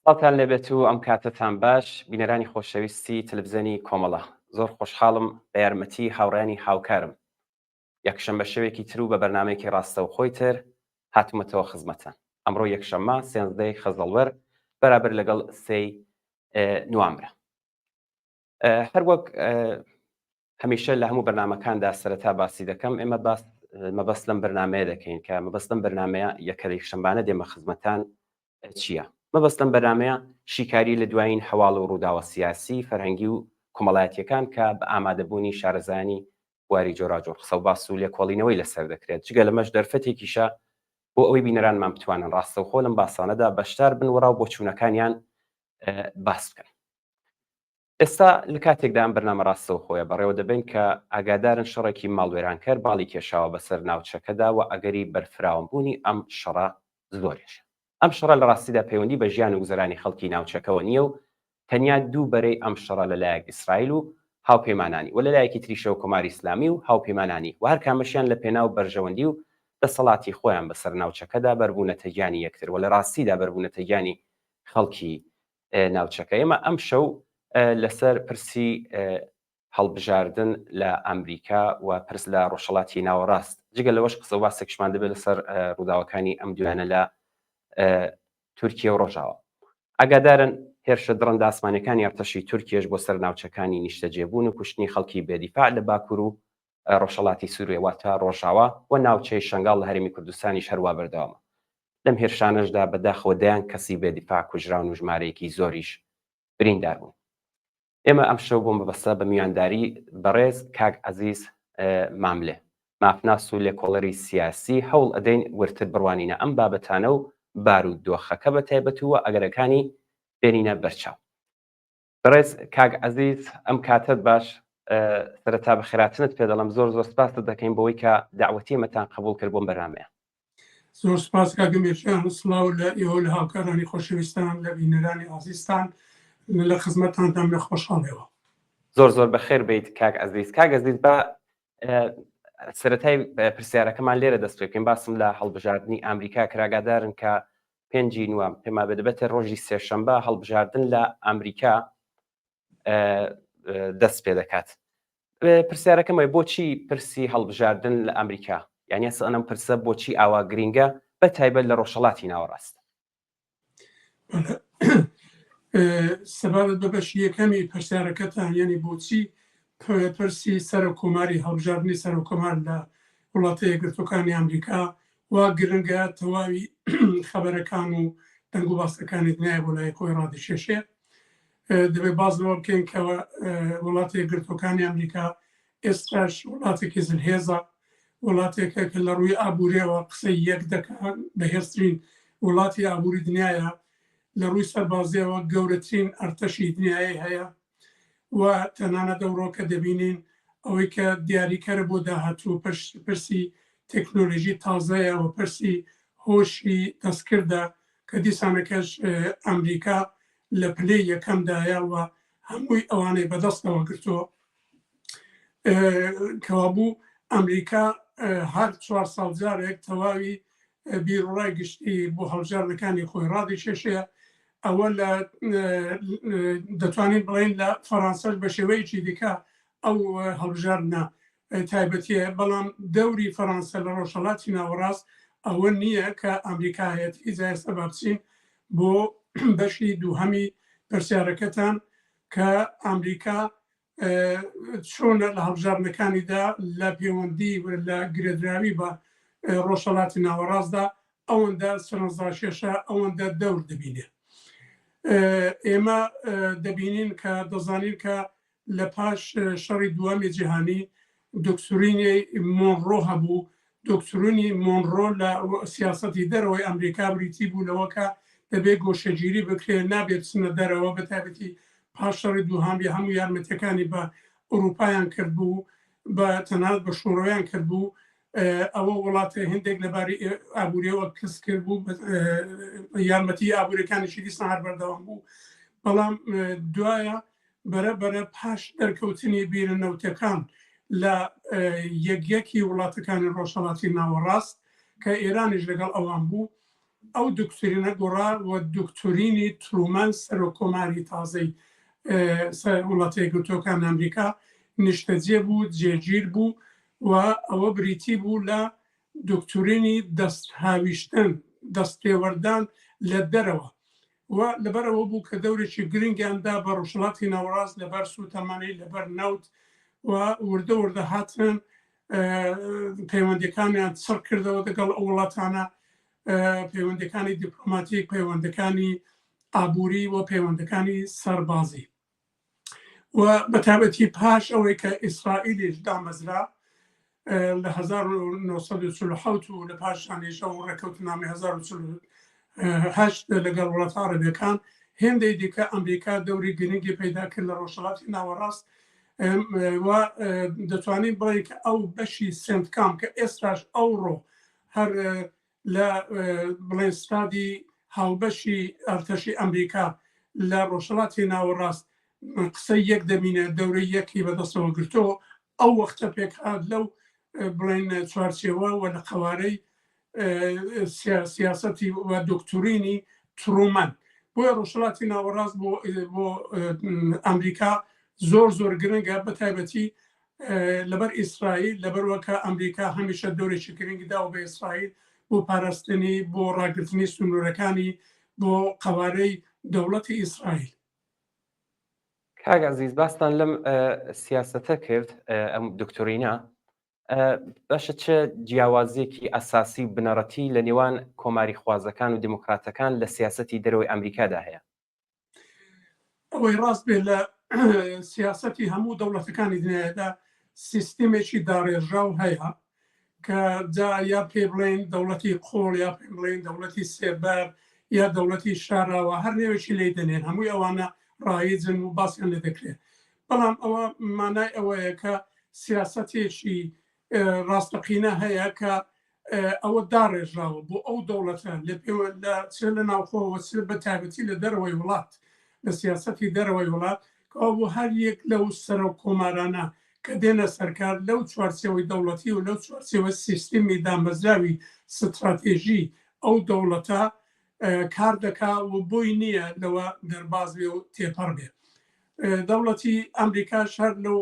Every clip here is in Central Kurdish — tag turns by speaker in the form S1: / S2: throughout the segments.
S1: سڵاوتان لێبێت و ئەم کاتەتان باش بینەرانی خۆشەویستی تەلەفزیۆنی کۆمەڵە. زۆر خۆشحاڵم بە یارمەتی هاوڕێیانی هاوکارم یەکشەمبە شەوێکی تر و بە بەرنامەیەکی ڕاستەوخۆی تر هاتوومەتەوە خزمەتان. ئەمڕۆ یەکشەممە سێنزدەی خەزەڵوەر بەرابەر لەگەڵ سێی نوامبرە. هەروەک هەمیشە لە هەموو بەرنامەکاندا سەرەتا باسی دەکەم ئێمە باس مەبەست لەم بەرنمەیە دەکەین کە مەبەست لەم بەرنمەیە یەکە یەکشەمبانە دێمە خزمەتان چییە؟ مەبەست لەم بەرنمەیە شیکاری لە دوایین هەواڵ و ڕووداوە سیاسی، فەرهەنگی و کۆمەڵایەتییەکان کە بە ئامادەبوونی شارەزایانی بواری جۆراوجۆر قسە و باس و لێکۆڵینەوەی لەسەر دەکرێت، جگە لەمەش دەرفەتێکیشە بۆ ئەوەی بینەرانمان بتوانن ڕاستەوخۆ لەم باسانەدا بەشدار بن و ڕا و بۆچوونەکانیان باس بکەن. ئێستا لە کاتێکدا ئەم بەرنامە ڕاستەوخۆیە بەڕێوە دەبەین کە ئاگادارن شەڕێکی ماڵوێرانکەر باڵی کێشاوە بەسەر ناوچەکەدا و ئەگەری بەرفراوانبوونی ئەم شەڕە زۆریشە. ئەم شەڕە لە ڕاستیدا پەیوەندی بە ژیان و گوزەرانی خەڵکی ناوچەکەوە نییە و تەنیا دوو بەرەی ئەم شەڕە لە لایەک ئیسرائیل و هاوپەیمانانی و لە لایەکی تریشەوە کۆماری ئیسلامی و هاوپەیمانانی و هەر کامەشیان لە پێناو بەرژەوەندی و دەسەڵاتی خۆیان بەسەر ناوچەکەدا بەربوونەتە گیانی یەکتر و لە ڕاستیدا بەربوونەتە گیانی خەڵکی ناوچەکە. ئێمە ئەمشەو لەسەر پرسی هەڵبژاردن لە ئەمریکا و پرس لە ڕۆژهەڵاتی ناوەڕاست، جگە لەوەش قسە و باسێکشمان دەبێت لەسەر ڕووداوەکانی ئەم دوایانە لە تورکیە و ڕۆژاوا. ئاگادارن هێرشە دڕندە ئاسمانیەکانی ئەرتەشی تورکیەش بۆ سەر ناوچەکانی نیشتەجێبوون و کوشتنی خەڵکی بێدیفاع لە باکوور و ڕۆژهەڵاتی سوریە واتە ڕۆژاوا و ناوچەی شەنگاڵ لە هەرێمی کوردستانیش هەروا بەردەوامە. لەم هێرشانەشدا بە داخەوە دەیان کەسی بێ دیفاع کوژراون و ژمارەیەکی زۆریش بریندار بوون. ئێمە ئەمشەو بۆ مەبەستە بە میوانداری بەڕێز کاک عەزیز ماملێ، مافناس و لێکۆڵەری سیاسی هەوڵ ئەدەین وردتر بڕوانینە ئەم بابەتانە و بارودۆخەکە بە تایبەت و ئەگەرەکانی بێنینە بەرچاو. بەڕێز کاک عەزیز ئەم کاتەت باش سەرەتا بەخێراتنت پێ دەڵێم زۆر زۆر سپاست دەکەین بەوەی کە دەعوەتی ئێمەتان قبوڵ کرد بۆم بەرنامەیە.
S2: زۆر سپاس کاک ئەمیر جان سڵاو لە ئێوە لە هاوکارانی خۆشەویستان لە بینەرانی ئازیزتان لە خزمەتتاندام لە خۆشحاڵیەوە.
S1: زۆر زۆر بەخێر بیت کاک عەزیز. کاک عەزیز با سەرەتای پرسیارەکەمان لێرە دەست پێ بکەین باسم لە هەڵبژاردنی ئامریکا کراگادارن کە پێنجی نوام پێما بێ دەبێتە ڕۆژی سێشەمبە هەڵبژاردن لە ئەمریکا دەست پێ دەکات پرسیارەکەم وای بۆچی پرسی هەڵبژاردن لە ئەمریکا یعنی ئەسڵەن ئەم پرسە بۆچی ئاوا گرینگە بە تایبەت لە ڕۆژهەڵاتی ناوەڕاست؟
S2: سەبارەت بە بەشی یەکەمی پرسیارەکەتان یعنی بۆچی پرسی سەرۆک کۆماری هەڵبژاردنی سەرۆک کۆمار لە وڵاتە یەکگرتووەکانی ئەمریکا وا گرنگە تەواوی خەبەرەکان و دەنگ و باسەکانی دنیای بۆ لای خۆی ڕادەکێشێ دەبێت باس لەوە بکەین کە وڵاتە یەکگرتووەکانی ئەمریکا ئێستاش وڵاتێکی زلهێزە وڵاتێکە کە لە ڕووی ئابووریەوە قسەی یەک دەکات بەهێزترین وڵاتی ئابووری دنیاە لە ڕووی سەربازیەوە گەورەترین ئەرتەشی دنیای هەیە و تەنانەت ئەوڕۆ کە دەبینین ئەوەی کە دیاریکەرە بۆ داهاتوو پرسی تەکنۆلۆژی تازەیە و پرسی هۆشی دەستکردە کە دیسانەکەش ئەمریکا لە پلەی یەکەمدایە و هەمووی ئەوانەی بەدەستەوە گرتووە کەوابوو ئەمریکا هەر چوار ساڵ جارێک تەواوی بیروڕای گشتی بۆ هەڵبژاردنەکانی خۆی ڕادەکێشێ ئەوە لە دەتوانین بڵێین لە فەڕانسەش بە شێوەیەکی دیکە ئەو هەڵبژاردنە تایبەتیە بەڵام دەوری فەڕانسە لە ڕۆژهەڵاتی ناوەڕاست ئەوە نییە کە ئەمریکا هەیەتی جا ئێستا با بچین بۆ بەشی دووهەمی پرسیارەکەتان کە ئەمریکا چۆنە لە هەڵبژاردنەکانیدا لە پەیوەندی لە گرێدراوی بە ڕۆژهەڵاتی ناوەڕاستدا ئەوەندە سەرنجڕاکێشە ئەوەندە دەور دەبینێ ئێمە دەبینین کە دەزانین کە لە پاش شەڕی دووەمی جیهانی دکترینی مۆنڕۆ هەبوو دۆکترینی مۆنڕۆ لە سیاسەتی دەرەوەی ئەمریکا بریتی بوو لەوە کە دەبێ گۆشەگیری بکرێ، نابێ بچنە دەرەوە، بە تایبەتی پاش شەڕی دووهەم هەموو یارمەتییەکانی بە ئورووپایان کردبوو، بە تەنانەت بە شووڕەویان کردبوو. ئەوە وڵاتە هێندێک لە باری ئابوورییەوە کز کردبوو، یارمەتیی ئابوورییەکانیشی دیسان هەر بەردەوام بوو. بەڵام دوایە بەرە بەرە پاش دەرکەوتنی بیرە نەوتەکان لە یەک یەکی وڵاتەکانی ڕۆژهەڵاتی ناوەڕاست کە ئێرانیش لەگەڵ ئەوان بوو. ئەو دکترینە گۆڕا و دکتۆرینی ترومان سەرۆک کۆماری تازەی وڵاتە یەکگرتووەکان ئەمریکا نیشتەجێ بوو، جێگیر بوو و ئەوە بریتی بوو لە دکتۆرینی دەست هاویشتن، دەست تێوەردان لە دەرەوە و لەبەر ئەوە بوو کە دەورێکی گرنگیان دا بە ڕۆژهەڵاتی ناوەڕاست لەبەر سووتەمەنی، لەبەر نەوت و وردە وردە هاتن پەیوەندیەکانیان چڕ کردەوە دەگەڵ ئەو وڵاتانە، پەیوەندەکانی دیپلۆماتیک، پەیوەندەکانی ئابووری و پەیوەندەکانی سەربازی و بە تایبەتی پاش ئەوەی کە ئیسرائیلیش دامەزرا لە 1947 و لە پاشانیش ئەو ڕێککەوتنامەی 1948 لەگەڵ وڵاتە عەرەبیەکان هێندەی دیکە ئەمریکا دەوری گرنگی پەیدا کرد لە ڕۆژهەڵاتی ناوەڕاست و دەتوانین بڵێین کە ئەو بەشی سنتکام کە ئێستاش ئەوڕۆ هەر لە بڵێن ستادی هاوبەشی ئەرتەشی ئەمریکا لە ڕۆژهەڵاتی ناوەڕاست قسەی یەک دەبینێ دەورەی یەکی بەدەستەوە گرتۆ ئەو وەختە پێکهات لەو بڵێن چوارچێوە و لە قەوارەی سیاسەتی و دکتورینی ترومەن بۆیە ڕۆژهەڵاتی ناوەڕاست بۆ بۆ ئەمریکا زۆر زۆر گرنگە بە تایبەتی لەبەر ئیسرائیل، لەبەروە کە ئەمریکا هەمیشە دەورێکی گرنگی داوە بە ئیسرائیل بۆ پاراستنی، بۆ ڕاگرتنی سنوورەکانی، بۆ قەوارەی دەوڵەتی ئیسرائیل.
S1: کاک عەزیز باستان لەم سیاسەتە کرد، ئەم دکتۆرینە، باشە چ جیاوازیەکی ئەساسی و بنەڕەتی لە نێوان کۆماری خوازەکان و دیموکراتەکان لە سیاسەتی دەرەوەی ئەمریکادا هەیە؟
S2: ئەوەی ڕاست بێت لە سیاسەتی هەموو دەوڵەتەکانی دنیادا سیستمێکی داڕێژراو هەیە کە جا یا پێ بڵێن دەوڵەتی قۆڵ یا پێ بڵێن دەوڵەتی سێبەر یا دەوڵەتی شاراوە هەر نێوێکی لی دەنێن هەمووی ئەوانە ڕایجن و باسیان لێ دەکرێت بەڵام ئەوە مانای ئەوەیە کە سیاسەتێکی ڕاستەقینە هەیە کە ئەوە داڕێژراوە بۆ ئەو دەوڵەتە لە پێوە لە چ لە ناوخۆوە چ بە تایبەتی لە دەرەوەی وڵات لە سیاسەتی دەرەوەی وڵات کەوا بۆ هەر یەک لەو سەرۆک کۆمارانە کە دێنە سەرکار لەو چوارچێوەی دەوڵەتی و لەو چوارچێوە سیستمی دامەزراوی ستراتێژی ئەو دەوڵەتە کار دەکا و بۆی نییە لەوە دەرباز بێ و تێپەڕ بێ. دەوڵەتی ئەمریکاش هەر لەو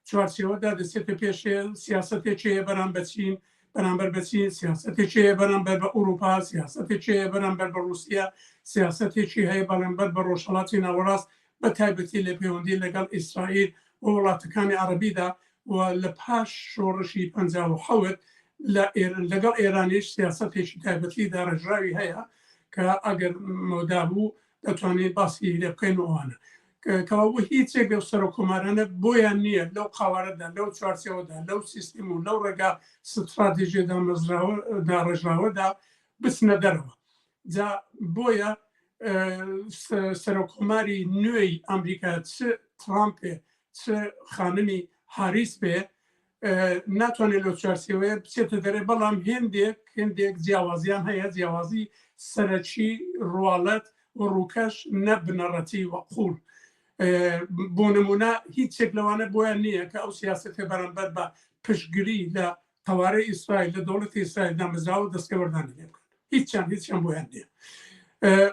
S2: چوارچێوەدا دەچێتە پێشێ، سیاسەتێکی هەیە بەرام بە چین، بەرامبەر بە چین، سیاسەتێکی هەیە بەرامبەر بە ئورووپا، سیاسەتێکی هەیە بەرامبەر بە ڕووسیە، سیاسەتێکی هەیە بەرامبەر بە ڕۆژهەڵاتی ناوەڕاست، بە تایبەتی لە پەیوەندی لەگەڵ ئیسرائیل و وڵاتەکانی عەڕەبیدا و لە پاش شۆڕشی 57 لە لەگەڵ ئێرانیش سیاسەتێکی تایبەتی داڕێژراوی هەیە کە ئەگەر مەودا بوو دەتوانین باسی لێ بکەین و ئەوانە. کەوابوو هیچێک لەو سەرۆککۆمارانە بۆیان نییە لەو قەوارەدا، لەو چوارچێوەدا، لەو سیستم و لەو ڕێگا ستراتیژیە دامەزراوە داڕێژراوەدا بچنە دەرەوە. جا بۆیە سەرۆککۆماری نوێی ئەمریکا چ ترامپێ چ خانمی هاریس بێ ناتوانێت لەو چوارچێوەیە بچێتە دەرێ، بەڵام هێندێک هێندێک جیاوازیان هەیە، جیاوازی سەرەکی ڕواڵەت و ڕووکەش نە بنەڕەتی و قوڵ. بۆ نمونە هیچێک لەوانە بۆیان نییە کە ئەو سیاسەتە بەرامبەر بە پشتگری لە قەوارەی ئیسرائیل لە دەوڵەتی ئیسرائیل دامەزراوە دەستێوەردانی لێ بکەن. هیچیان هیچیان بۆیان نییە.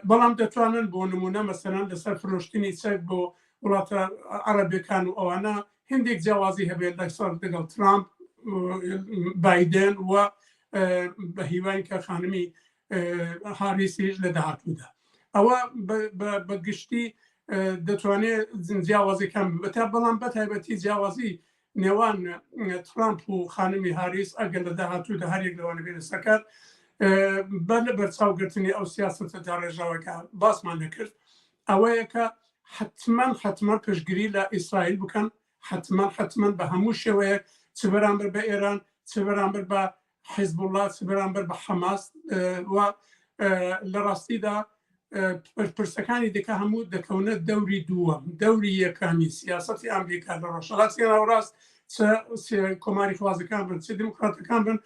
S2: بەڵام دەتوانن بۆ نمونە مەسەلەن لەسەر فرۆشتنی چەک بۆ وڵاتە عەرەبیەکان و ئەوانە هندێک جیاوازی هەبێت لەسەر لەگەڵ ترامپ، بایدن و بە هیواین کە خانمی هاریسیش لە داهاتوودا ئەوە بە گشتی دەتوانێت جیاوازیەکان بتا، بەڵام بە تایبەتی جیاوازی نێوان ترامپ و خانمی هاریس ئەگەر لە داهاتوودا هەریەک لەوانە بێنە سەرکار بە لە بەرچاوگرتنی ئەو سیاسەتە داڕێژراوەکە باسمان دەکرد ئەوەیە کە حتمما حتمما پشتگیری لە ئیسرائیل بکەن، حتمما حتمما بە هەموو شێوەیەک چ بەرامبەر بە ئێران چ بەرامبەر بە حیزبوڵڵا چ بەرامبەر بە حەماس و لە ڕاستیدا پرسەکانی دیکە هەموو دەکەونە دەوری دووەم. دەوری یەکەمی سیاسەتی ئەمریکا لە ڕۆژهەڵاتی ناوەڕاست چ کۆماری خوازەکان بن چ دیموکراتەکان بن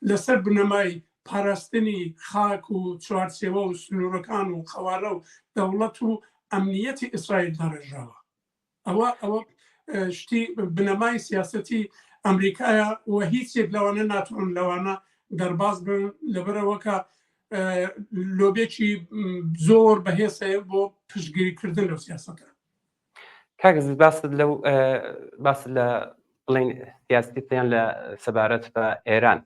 S2: لەسەر بنەمای پاراستنی خاک و چوارچێوە و سنوورەکان و قەوارە و دەوڵەت و ئەمنیەتی ئیسرائیل داڕێژراوە. ئەوە ئەوە شتی بنەمای سیاسەتی ئەمریکایە و هیچ یەک لەوانە ناتوانن لەوانە دەرباز بن، لەبەرئەوە کە لۆبێکی زۆر بەهێز هەیە بۆ پشتگیریکردن لەو سیاسەتە.
S1: کاک عەزیز باست لەو باست لە بڵین سیاسیان لە سەبارەت بە ئێران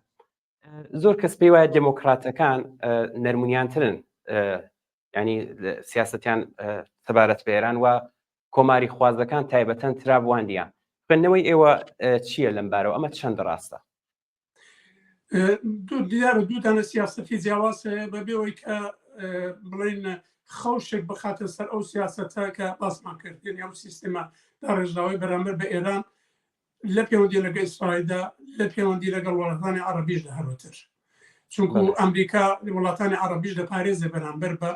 S1: زۆر کەس پێی وایە دێمۆکراتەکان نەرمونیانترن ینی سیاستیان سەبارەت بە ئێران و کۆماری خوازەکان تایبەتەن ترابواندیان خوێندنەوەی ئێوە چییە لەم بارەوە ئەمە چەند ڕاستە؟
S2: دوو دیارە دوو دانە سیاسەتی جیاواز هەیە بەبێ ئەوەی کە بڵێن خەوشێک بخاتە سەر ئەو سیاسەتە کە باسمان کرد یعنی ئەو سیستەمە داڕێژراوەی بەرامبەر بە ئێران لە پەیوەندی لەگە ئیسرائیلدا لە پەیوەندی لەگەڵ وڵاتانی عەرەبیشدا هەروەتر چونکو ئەمریکا وڵاتانی عەرەبیش دەپارێزێ بەرامبەر بە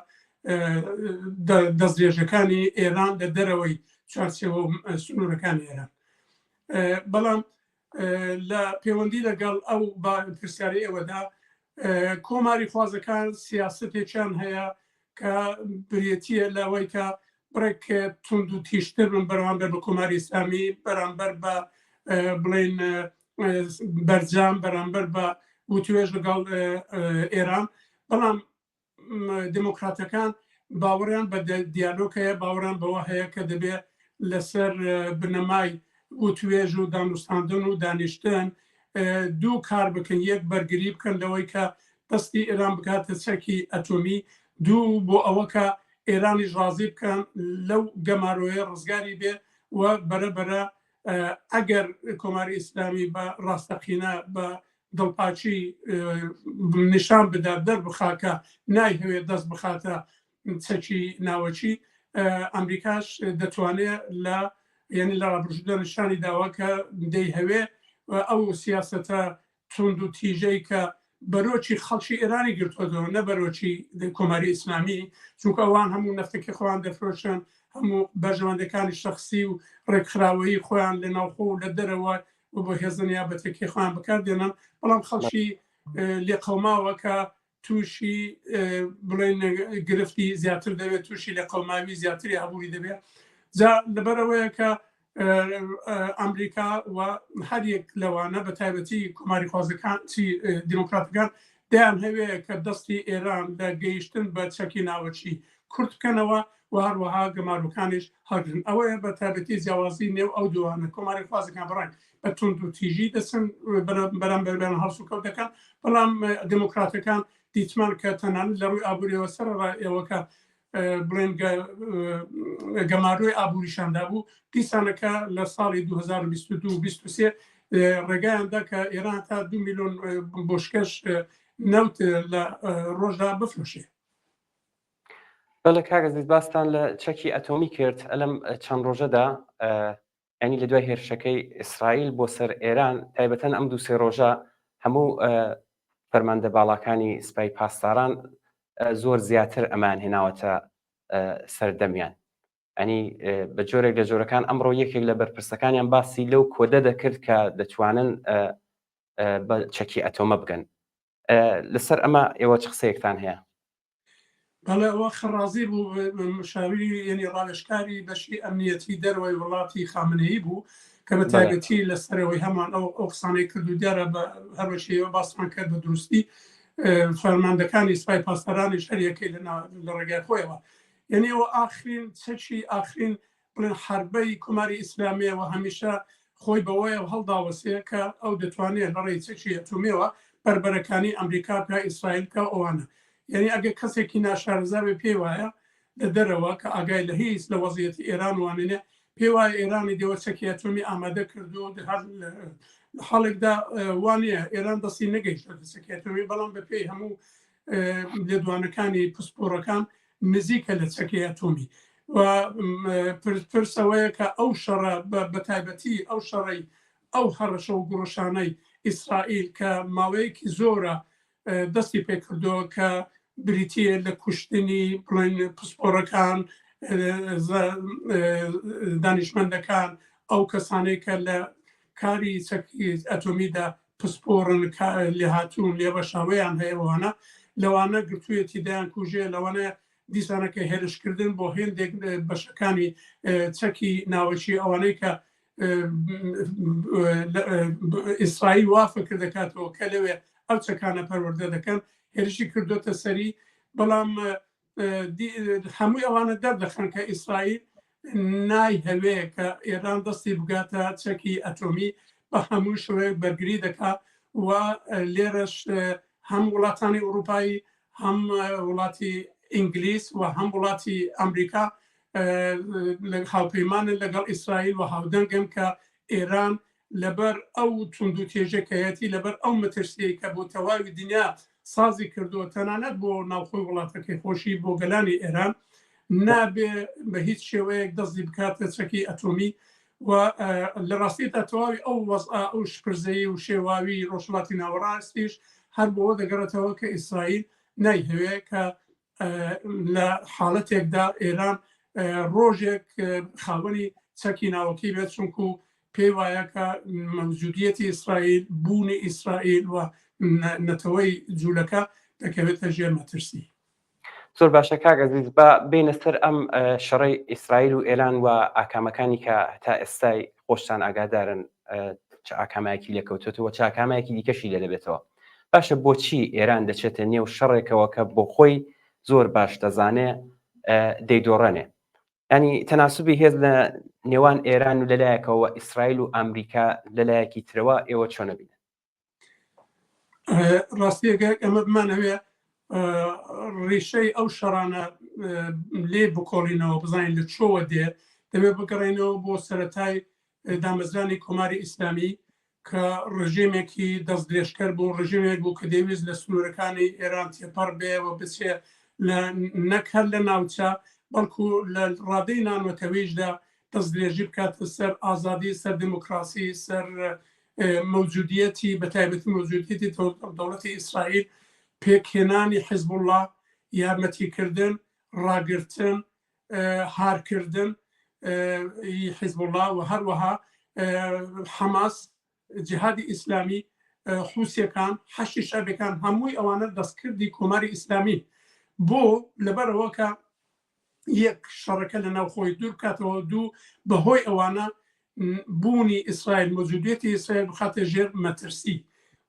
S2: دەستدرێژەکانی ئێران لە دەرەوەی چوارچێوە سنوورەکانی ئێران بەڵام لە پەیوەندی لەگەڵ ئەو پرسیاری ئێوەدا کۆماری خوازەکان سیاستێکیان هەیە کە برێتیە لەوەی کە بڕێک توند و تیشتر بن بەرامبەر بە کۆماری ئیسلامی بەرامبەر بە بڵین بەرجام بەرامبەر بە وتوێژ لەگەڵ ئێران بەڵام دێموکراتەکان باوەڕیان بە دیالۆگ هەیە، باوەڕیان بەوە هەیە کە دەبێ لەسەر بنەمای وتوێژ و دانوستاندن و دانیشتن دوو کار بکەن، یەک بەرگری بکەن لەوەی کە دەستی ئێران بگاتە چەکی ئەتۆمی، دوو بۆ ئەوە کە ئێرانیش ڕازی بکەن لەو گەمارۆیە ڕزگاری بێ و بەرە بەرە ئەگەر کۆماری ئیسلامی بە ڕاستەقینە بە دڵپاکی نیشان بدات دەربخا کە نایهەوێت دەست بخاتە چەکی ناوەکی ئەمریکاش دەتوانێت لە یعنی لە ڕابردوودا نیشانی داوە کە دەیهەوێ ئەو سیاسەتە توند و تیژەی کە بەرۆکی خەڵکی ئێرانی گرتووەتەوە نە بەرۆکی کۆماری ئیسلامی چونکە ئەوان هەموو نەفتەکەی خۆیان دەفرۆشن هەموو بەرژەوەندەکانی شخصی و ڕێکخراوەیی خۆیان لە ناوخۆ و لە دەرەوە و بۆ هێزە نیابەتەکەی خۆیان بەکاردێنن بەڵام خەڵکی لێقەوماوە کە تووشی بڵێن گرفتی زیاتر دەبێت تووشی لە قەوماوی زیاتری ئابووری دەبێت جا لەبەرەوەیە کە ئەمریکا و هەریەک لەوانە بە تایبەتی کۆماری خوازەکان چی دیموکراتەکان دەیان هەوێ کە دەستی ئێران لە گەیشتن بە چەکی ناوەکی کورت بکەنەوە و هەروەها گەمارۆکانیش هەڵگرن. ئەوەیە بە تایبەتی جیاوازی نێو ئەو دووانە. کۆماری خوازەکان بەڕای بە توند و تیژی دەچن بەرامبەر هەڵسوکەوت دەکەن، بەڵام دێموکراتەکان دیتمان کە تەنانەت لە ڕووی ئابووریەوە سەرەڕای ئەوە کە بڵێن گەمارۆی ئابووریشان دابوو، دیسانەکە لە ساڵی 2022 23 ڕێگایان دا کە ئێران تا 2 میلیۆن بۆشکەش نەوت لە ڕۆژدا بفرۆشێ.
S1: بەڵێ کاک عەزیز باستان لە چەکی ئەتۆمی کرد ئەلم چەند ڕۆژەدا ینی لە دوای هێرشەکەی ئیسرائیل بۆ سەر ئێران تایبەتەن ئەم دوو سێ ڕۆژە هەموو فەرماندە باڵاکانی سپای پاسداران زۆر زیاتر ئەمان هێناوەتە سەردەمیان ئەنی بە جۆرێک لە جۆرەکان ئەمڕۆ یەکێک لە بەرپرسەکانیان باسی لەو کۆدە دەکرد کە دەتوانن بە چەکی ئەتۆمە بگەن لەسەر ئەمە ئێوە چ قسەیەکتان هەیە؟
S2: بەڵێ ئەوە خەڕازی بوو مشاوری یعنی ڕاوێژکاری بەشی ئەمنیەتی دەرەوەی وڵاتی خامنەیی بوو کە بە تایبەتی لە سەرەوەی هەمان ئەو ئەو قسانەی کرد و دیارە بە هەروەشیەوە باسمان کرد بە دروستی فەرماندەکانی سپای پاسدارانیش هەریەکەی لە ڕێگای خۆیەوە یعنی ئەوە ئاخرین چەکی ئاخرین بڵێن حەربەی کۆماری ئیسلامیە و هەمیشە خۆی بەوەیە هەڵداوەسێ کە ئەو دەتوانێت لە ڕێی چەکی ئەتۆمیەوە بەربەرەکانی ئەمریکا بکا ئیسرائیل بکا ئەوانە یعنی ئەگەر کەسێکی ناشارەزا بێ پێی وایە لە دەرەوە کە ئاگای لە هیچ لە وەزیەتی ئێران وانێنێ پێی وایە ئێرانی دێوە چەکی ئەتۆمی ئامادە کردو هەر لە حاڵێکدا وانە ئێران دەستی نەگەیشتە چەکی ئەتۆمی بەڵام بە پێی هەموو لێدوانەکانی پسپۆڕەکان نزیکە لە چەکی ئەتۆمی و پرس ئەوەیە کە ئەو شەڕە بە تایبەتی ئەو شەڕەی ئەو هەڕەشە و گوڕەشانەی ئیسرائیل کە ماوەیەکی زۆرە دەستی پێکردەوە کە بریتە لە کوشتنی بڵێن پسپۆڕەکان دانیشمەندەکان ئەو کەسانەی کە لە کاری چەکی ئەتۆمیدا پسپۆڕن لێهاتوون لێبەشاوەیان هەیە ئەوانە لەوانە گرتوویەتی دەیان کوژێ لەوانە دیسانەکە هێرشکردن بۆ هێندێک بەشەکانی چەکی ناوەکی ئەوانەی کە ئیسرائیل وا فکر دەکاتەوە کە لەوێ ئەو چەکانە پەروەردە دەکەن. هێرشی کردوتە سەری بەڵام هەمووی ئەوانە دەردەخەن کە ئیسرائیل نایهەوێ کە ئێران دەستی بگاتە چەکی ئەتۆمی بە هەموو شێوەیەک بەرگری دەکا و لێرەش هەم وڵاتانی ئوروپایی هەم وڵاتی ئینگلیس و هەم وڵاتی ئەمریکا هاوپەیمانن لەگەڵ ئیسرائیل و هاودەنگن کە ئێران لەبەر ئەو توندوتێژەکەیەتی لەبەر ئەو مەترسیەی کە بۆ تەواوی دنیا سازی کردووە تەنانەت بۆ ناوخۆی وڵاتەکەی خۆشی بۆ گەلانی ئێران نابێ بە هیچ شێوەیەک دەستی بکاتە چەکی ئەتۆمی و لە ڕاستیدا تەواوی ئەو وەزع ئەو شپرزەیی و شێواوی ڕۆژهەڵاتی ناوەڕاستیش هەر بۆوە دەگەڕێتەوە کە ئیسرائیل نایهەوێ کە لە حاڵەتێکدا ئێران ڕۆژێک خاوەنی چەکی ناوەکی بێت چونکو پێی وایە کە مەوجودیەتی ئیسرائیل بوونی ئیسرائیل و نەتەوەی جوولەکە دەکەوێتە ژێر مەترسی.
S1: زۆر باشە کاک ئەزیز با بێینە سەر ئەم شەڕەی ئیسرائیل و ئێران و ئاکامەکانی کە تا ئێستای خۆشتان ئاگادارن چ ئاکامایەکی لێکەوتێتەوە چ ئاکامایەکی دیکەشی لێ دەبێتەوە باشە بۆچی ئێران دەچێتە نێو شەڕێکەوە کە بۆ خۆی زۆر باش دەزانێ دەیدۆڕێنێ ینی تەناسوبی هێز لە نێوان ئێران و لەلایەکەوە ئیسرائیل و ئەمریکا لەلایەکی ترەوە ئێوە چۆنە بینن
S2: ڕاستیەکە ئەمە بمانەوێ ڕیشەی ئەو شەڕانە لێ بکۆڵینەوە بزانین لە چۆوە دێ دەبێت بگەڕێنەوە بۆ سەتای دامەزرانی کۆماری ئیسلامی کە ڕژێمێکی دەست درێژکەر بوو ڕژێمێک بوو کە دەیویست لە سنوورەکانی ئێران تێپەڕ بێ و بچێ لە نەک هەر لە ناوچە بەڵکو لە ڕادەی نانەتەوەیشدا دەست درێژی بکاتە سەر ئازادی سەر دموکراسی سەر مەوجودیەتی بە تایبەتی مەوجودیەتی دەوڵەتی ئیسرائیل پێکهێنانی حزبوڵڵا یارمەتیکردن ڕاگرتن هارکردن حزبوڵڵا و هەروەها حەماس جیهادی ئیسلامی حوسیەکان حەشی شەبەکان هەمووی ئەوانە دەستکردی کۆماری ئیسلامی بۆ لەبەرەوە کە یەک شەڕەکە لە ناوخۆی دوور بکاتەوە دوو بەهۆی ئەوانە بوونی ئیسرائیل مەوجودیەتی ئیسرائیل بخاتە ژێر مەترسی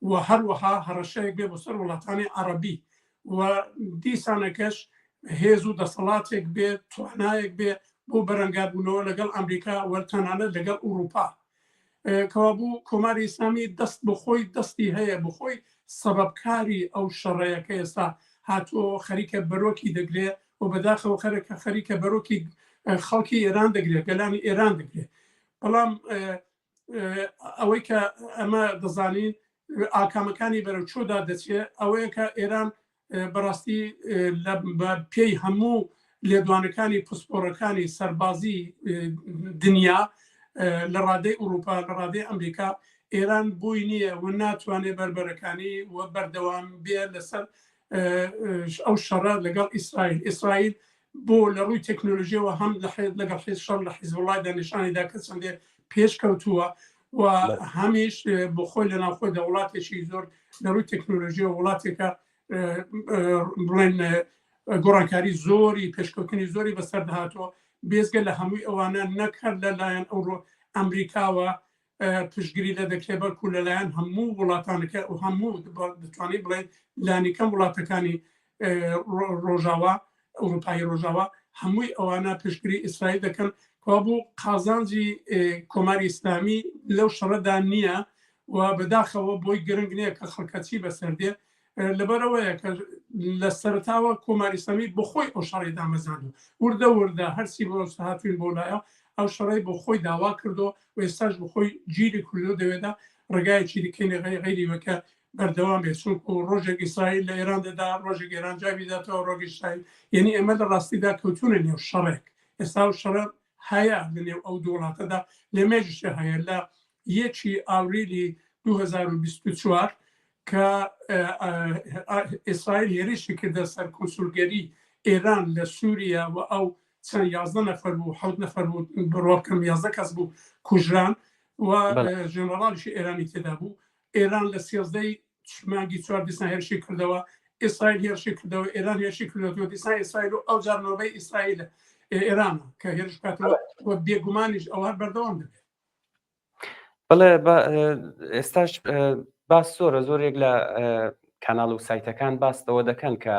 S2: و هەروەها هەڕەشەیەک بێ بۆ سەر وڵاتانی عەڕەبی و دیسانەکەش هێز و دەسەڵاتێک بێ توانایەک بێ بۆ بەرەنگاربوونەوە لەگەڵ ئەمریکا و تەنانەت لەگەڵ ئوروپا کەوابوو کۆماری ئیسلامی دەست بۆ خۆی دەستی هەیە بۆ خۆی سەبەبکاری ئەو شەڕەیە کە ئێستا هاتووە خەریکە بەرۆکی دەگرێ و بەداخەوە خەرەکە خەریکە بەرۆکی خەڵکی ئێران دەگرێت گەلانی ئێران دەگرێت بەڵام ئەوەی کە ئەمە دەزانین ئاکامەکانی بەرەو چۆدا دەچێت ئەوەیە کە ئێران بەڕاستی بە پێی هەموو لێدوانەکانی پسپۆڕەکانی سەربازی دنیا لە ڕادەی ئوروپا لە ڕادەی ئەمریکا ئێران بۆی نییە و ناتوانێت بەربەرەکانی و بەردەوام بێ لەسەر ئەو شەڕە لەگەڵ ئیسرائیل ئیسرائیل بۆ لە ڕووی تەکنۆلژیەوە هەم لە لەگەڵ حیز شەڕ لە حیزبوڵایدا نیشانی دا کە چەندێ پێش کەوتووە و هەمیش بۆ خۆی لە ناوخۆی دە وڵاتێکی زۆر لە ڕووی تەکنۆلژیەوە وڵاتێکە بڵێن گۆڕانکاری زۆری پێشکەوتنی زۆری بەسەر دەهاتووە بێزگە لە هەمووی ئەوانە نەک هەر لەلایەن ئەوڕۆ ئەمریکاوە پشتگیری لێ دەکرێت بەڵکو لەلایەن هەموو وڵاتانەکە و هەموو دەتوانین بڵێن لانیکەم وڵاتەکانی ڕۆژاوا ئەوروپایی ڕۆژاوا هەمووی ئەوانە پشتگیری ئیسرائیل دەکەن بوو قازانجی کۆماری ئیسلامی لەو شەڕەدا نییە و بەداخەوە بۆی گرنگ نییە کە خەڵکە چی بەسەر دێ لەبەرئەوەیە کە لە سەرەتاوە کۆماری ئیسلامی بۆ خۆی ئەو شەڕی دامەزراند و وردە وردە هەرچی بۆ هاتوین بۆ لایە ئەو شەڕی بۆ خۆی داوا کردو و ئێستاش بۆ خۆی گیری کردو دەوێدا ڕێگایەکی دیکەی غەیری وەکە بەردەوام بێت چونکو ڕۆژێک ئیسرائیل لە ئێران دەدا ڕۆژێک ئێران جوابی داتەوە ڕۆژێک ئیسرائیل یعنی ئێمە لە ڕاستیدا کەوتونە نێو شەڕێک ئێستا و شەڕە هەیە لە نێو ئەو دوو وڵاتەدا لە مێژیشە هەیە لە یەکی ئاوریلی 2024 کە ئیسرائیل هێرشی کردە سەر کونسولگەری ئێران لە سووریا و ئەو چەند 11 نەفەر بوو حەوت نەفەر بوو بڕوا بکەم 11 کەس بوو کوژران و ژەنەڕاڵیشی ئێرانی تێدا بوو ئێران لە سێزدەی مانگی چوار دیسان هێرشی کردەوە ئیسرائیل هێرشی کردەوە ئێران هێرشی کردەوە دیسان ئیسرائیل و ئەو جار نۆبەی ئیسرائیل ئێرانە کە هێرش بکاتەوە و بێگومانیش ئەوە بەردەوام دەبێت
S1: بەڵێ ئێستاش باس زۆرە زۆرێک لە کاناڵ و سایتەکان باس لەوە دەکەن کە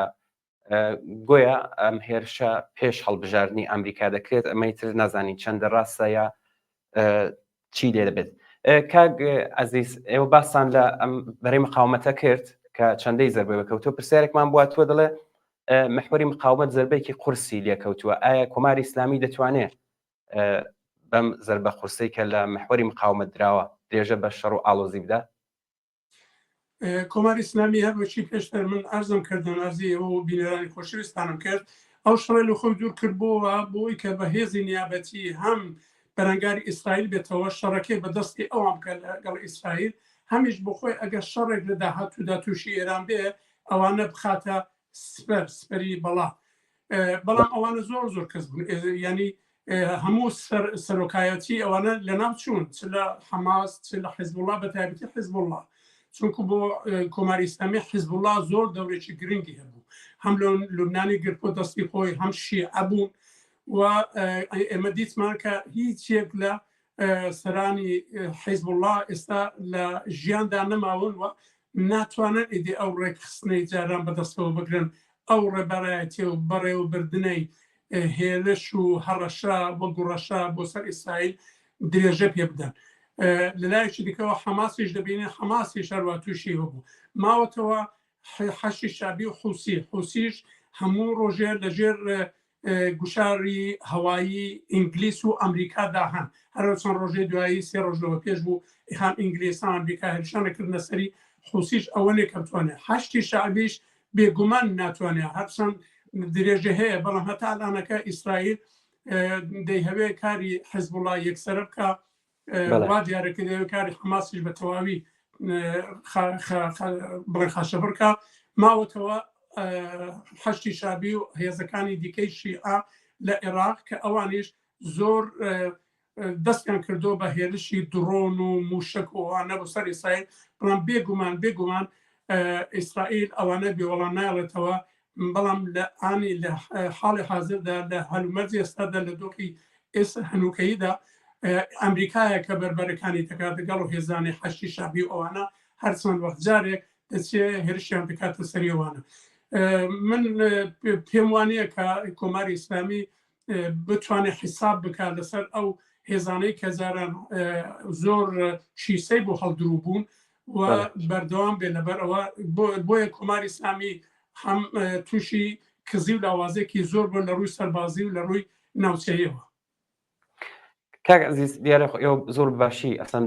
S1: گۆیا ئەم هێرشە پێش هەڵبژاردنی ئەمریکا دەکرێت، ئەمەی تر نازانین چەندە ڕاستە یا چی لێ دەبێت. کاک عەزیز ئێوە باستان لە ئەم بەرەی مقاومەتە کرد کە چەندەی زەربە بەکەوتووە، پرسیارێکمان بووە تۆ دەڵێ محوەری مقاومەت زەربەیەکی قورسی لێکەوتووە، ئایا کۆماری ئیسلامی دەتوانێت بەم زەربە قورسەی کە لە محوەری مقاومەت دراوە درێژە بە شەڕ و ئاڵۆزی بدات؟
S2: کۆماری ئیسلامی هەر وەکی پێشتر من ئەرزم کردن ئەرزی ئێوە و بینەرانی خۆشەویستانم کرد ئەو شەڕی لە خۆی دوور کردبووەوە بۆی کە بە هێزی نیابەتی هەم بەرەنگاری ئیسرائیل بێتەوە شەڕەکەی بە دەستی ئەوان بکە لەگەڵ ئیسرائیل هەمیش بۆ خۆی ئەگەر شەڕێک لە داهاتوودا تووشی ئێران بێ ئەوانە بخاتە سپەر سپەری بەڵا بەڵام ئەوانە زۆر زۆر کەس بوون ینی هەموو سەرۆکایەتی ئەوانە لەناو چوون چ لە حەماس چ لە حزبوڵا بە تایبەتی حزبوڵا چونکو بۆ کۆماری ئیسلامی حزبوڵا زۆر دەورێکی گرنگی هەبوو هەم لە لوبنانی گرت بۆ دەستی خۆی هەم شیعە بوون و ئێمە دیتمان کە هیچ یەک لە سەرانی حیزبوڵا ئێستا لە ژیاندا نەماون و ناتوانن ئیدی ئەو ڕێکخستنەی جاران بەدەستەوە بگرن، ئەو ڕێبەرایەتی و بەڕێوەبردنەی هێرش و هەڕەشە و گوڕەشە بۆ سەر ئیسرائیل درێژە پێ بدەن. لەلایەکی دیکەوە حەماسیش دەبینین، حەماسیش هەروا تووشی بوو، ماوەتەوە حەشی شەعبی و حوسی، حوسیش هەموو ڕۆژێ لەژێر گوشاری هەوایی ئینگلیس و ئەمریکادا هەن هەرە چەند ڕۆژەی دوایی سێ ڕۆژ لەوە پێش بوو هەم ئینگلیس هەم ئەمریکا هێرشانە کردنە سەری حوسیش ئەوە نیە کە بتوانێت حەشتی شەعبیش بێگومان ناتوانێت هەرچەند درێژە هەیە بەڵام هەتا ئەلانەکە ئیسرائیل دەیهەوێ کاری حزبوڵا یەکسرە بکە وا دیارە کە دەیەوێت کاری حەماسیش بە تەواوی بڵێ خاشەبڕکە ماوەتەوە حەشتی شابی و هێزەکانی دیکەی شیعە لە عێراق کە ئەوانیش زۆر دەستیان کردو بە هێرشی دڕۆن و موشک و ئەوانە بۆ سەر ئیسرائیل بەڵام بێگومان بێگومان ئیسرائیل ئەوانە بێوەڵام نایڵێتەوە بەڵام لە ئانی لە حاڵی حازردا لە هەلومەرجی ئێستادا لە دۆخی ئێستا هەنووکەییدا ئەمریکایە کە بەربەرەکانی دەکات لەگەڵ و هێزانی حەشتی شەعبی و ئەوانە هەر چەند وەخت جارێک دەچێ هێرشیان دەکاتە سەری ئەوانە. من پێم وانە کە کۆماری ئیسلامی بتوانێت حیساب بکات لەسەر ئەو هێزانەی کە جاران زۆر شیسەی بۆ هەڵدرو بوون و بەردەوام بێ لەبەر ئەوە بۆیە کۆماری ئیسلامی هەم تووشی کزی و لاوازێکی زۆر بۆ لە ڕووی سەربازی و لە ڕووی ناوچەیەوە.
S1: کاک عەزیز دیارە ئێوە زۆر باشی ئەسەن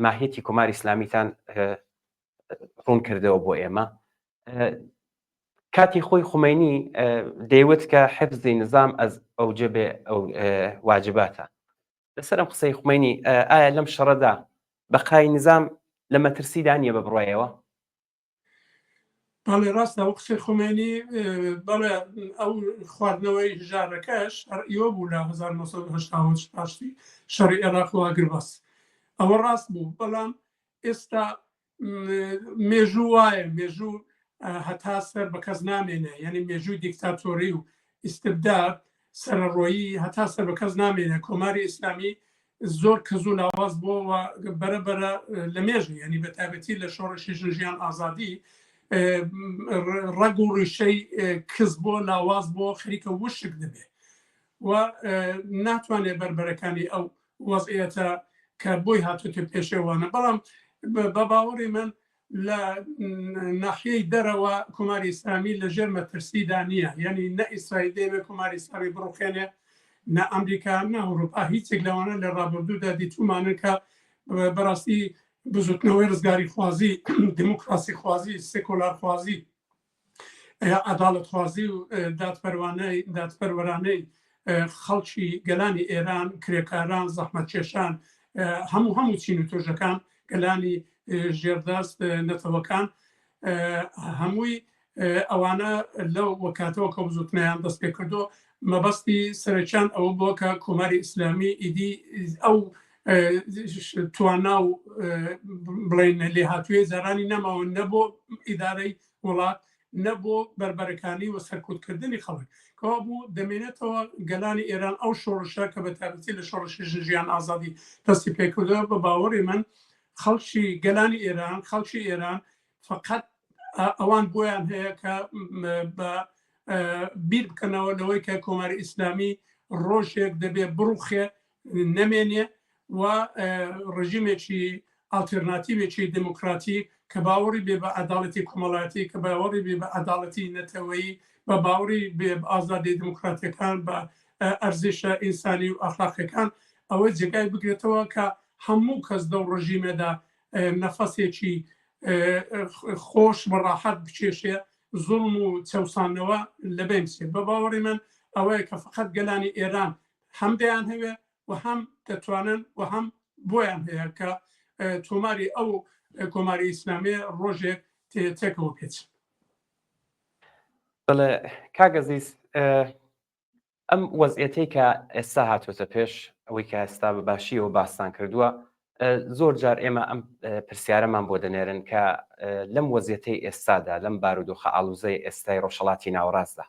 S1: ماهیەتی کۆماری ئیسلامیتان ڕوون کردەوە بۆ ئێمە کاتی خۆی خومەینی دەیوت کە حفزی نظام ئەز ئەوجبێ ئەو واجباتە لەسەر ئەم قسەی خومەینی ئایا لەم شەڕەدا بەقای نظام لە مەترسیدا نییە بە بڕایەوە؟
S2: بەڵێ ڕاستە ئەو قسەی خومێنی بەڵێ ئەو خواردنەوەی ژارەکەش هەر ئیوە بوو لە 1970 پاشتی شەڕی عێراق و ئاگربەست ئەوە ڕاست بوو بەڵام ئێستا مێژوو وایە مێژوو هەتا سەر بە کەس نامێنێ یعنی مێژووی دیکتاتۆری و ئیستبداد سەرەڕۆیی هەتا سەر بە کەس نامێنێ کۆماری ئیسلامی زۆر کز و لاواز بووە و بەرە بەرە لە مێژە یعنی بە تایبەتی لە شۆڕشی ژن ژیان ئازادی ڕەگ و ڕیشەی کز بۆ لاواز بۆ خەریکە وشک دەبێ و ناتوانێت بەربەرەکانی ئەو وەزعیەتە کە بۆی هاتوتە پێشێوانە بەڵام بە باوەڕی من لە ناحیەی دەرەوە کۆماری ئیسلامی لە ژێر مەترسیدا نییە یعنی نە ئیسرائیل دەیەوێت کۆماری ئیسلامی بڕوخێنێ نە ئەمریکا نە ئەوروپا هیچێک لەوانە لە ڕابردوودا دیتومانن کە بەڕاستی بزوتنەوەی ڕزگاری خوازی دموکراسی خوازی سێکۆلار خوازی عەداڵەتخوازی و دادپەروانەی دادپەروەرانەی خەڵکی گەلانی ئێران کرێکاران زەحمەتکێشان هەموو هەموو چین و توێژەکان گەلانی ژێردەست نەتەوەکان هەمووی ئەوانە لەو وەکاتەوە کە بزوتنیان دەست پێ کردو مەبەستی سەرەکیان ئەوە بووە کە کۆماری ئیسلامی ئیدی ئەو توانا و بڵێن لێهاتووی جارانی نەماوە نە بۆ ئیدارەی وڵات نە بۆ بەربەرەکانی و سەرکوتکردنی خەڵک کەوا بوو دەمێنێتەوە گەلانی ئێران ئەو شۆڕشە کە بە تایبەتی لە شۆڕشی ژن ژیان ئازادی دەستی پێکردەوە بە باوەڕی من خەڵکی گەلانی ئێران خەڵکی ئێران فقط. ئەوان بۆیان هەیە کە بە بیر بکەنەوە لەوەی کە کۆماری ئیسلامی ڕۆژێک دەبێ بڕوخێ نەمێنێ و ڕژیمێکی ئاڵتێرناتیڤێکی دێموکراتی کە باوەڕی بێ بە عەداڵەتی کۆمەڵایەتی، کە باوەڕی بێ بە عەداڵەتی نەتەوەیی، بە باوەڕی بێ بە ئازادییە دێموکراتییەکان، بە ئەرزشە ئینسانی و ئەخلاقییەکان، ئەوە جێگای بگرێتەوە کە هەموو کەس لەو ڕژیمەدا نەفەسێکی خۆش و ڕاحەت بکێشێ، زوڵم و چەوساندنەوە لەبەین بچێ. بە باوەڕی من ئەوەیە کە فەقەت گەلانی ئێران هەم دەیانهەوێ و هەم دەتوانن و هەم بۆیان هەیە کە تۆماری ئەو کۆماری ئیسلامیە ڕۆژێک تێکەوە پێچن.
S1: بەڵێ کاک ئەزیز ئەم وەزعیەتەی کە ئێستا هاتووەتە پێش ئەوەی کە ئێستا بە باشیەوە باستان کردووە زۆر جار ئێمە ئەم پرسیارەمان بۆ دەنێرن کە لەم وەزیەتەی ئێستادا لەم بارودۆخە ئاڵوزەی ئێستای ڕۆژهەڵاتی ناوەڕاستدا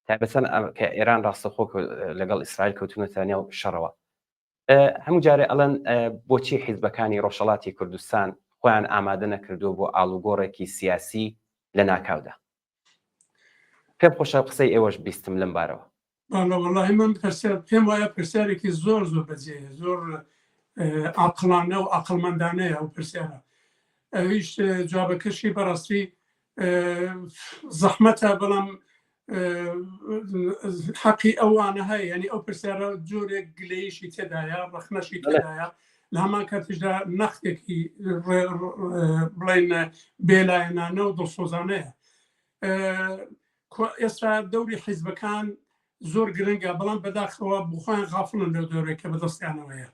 S1: تایبەتەن کە ئێران ڕاستەخۆ لەگەڵ ئیسرائیل کەوتونەتە نێو شەڕەوە هەموو جارێ ئەڵەن بۆچی حیزبەکانی ڕۆژهەڵاتی کوردستان خۆیان ئامادە نەکردووە بۆ ئاڵوگۆڕێکی سیاسی لە ناکاودا پێم خۆشە قسەی ئێوەش بیستم لەم بارەوە.
S2: بەڵێ وەڵاهی من پرسیار پێم وایە پرسیارێکی زۆر زۆر بەجێیە زۆر عاقڵانە و عاقڵمەندانەیە ئەو پرسیارە ئەویش جوابەکەشی بەڕاستی زەحمەتە بەڵام حەقی ئەوانە هەیە ینی ئەو پرسیارە جۆرێک گلەیشی تێدایە ڕەخنەشی تێدایە لە هەمان کاتیشدا نەختێکی بڵێن بێلایەنانە و دڵسۆزانەیە ئێستا دەوری حیزبەکان زۆر گرنگە بەڵام بەداخەوە بخۆیان غافڵن لەو دەورێک کە بەدەستیانەوەیە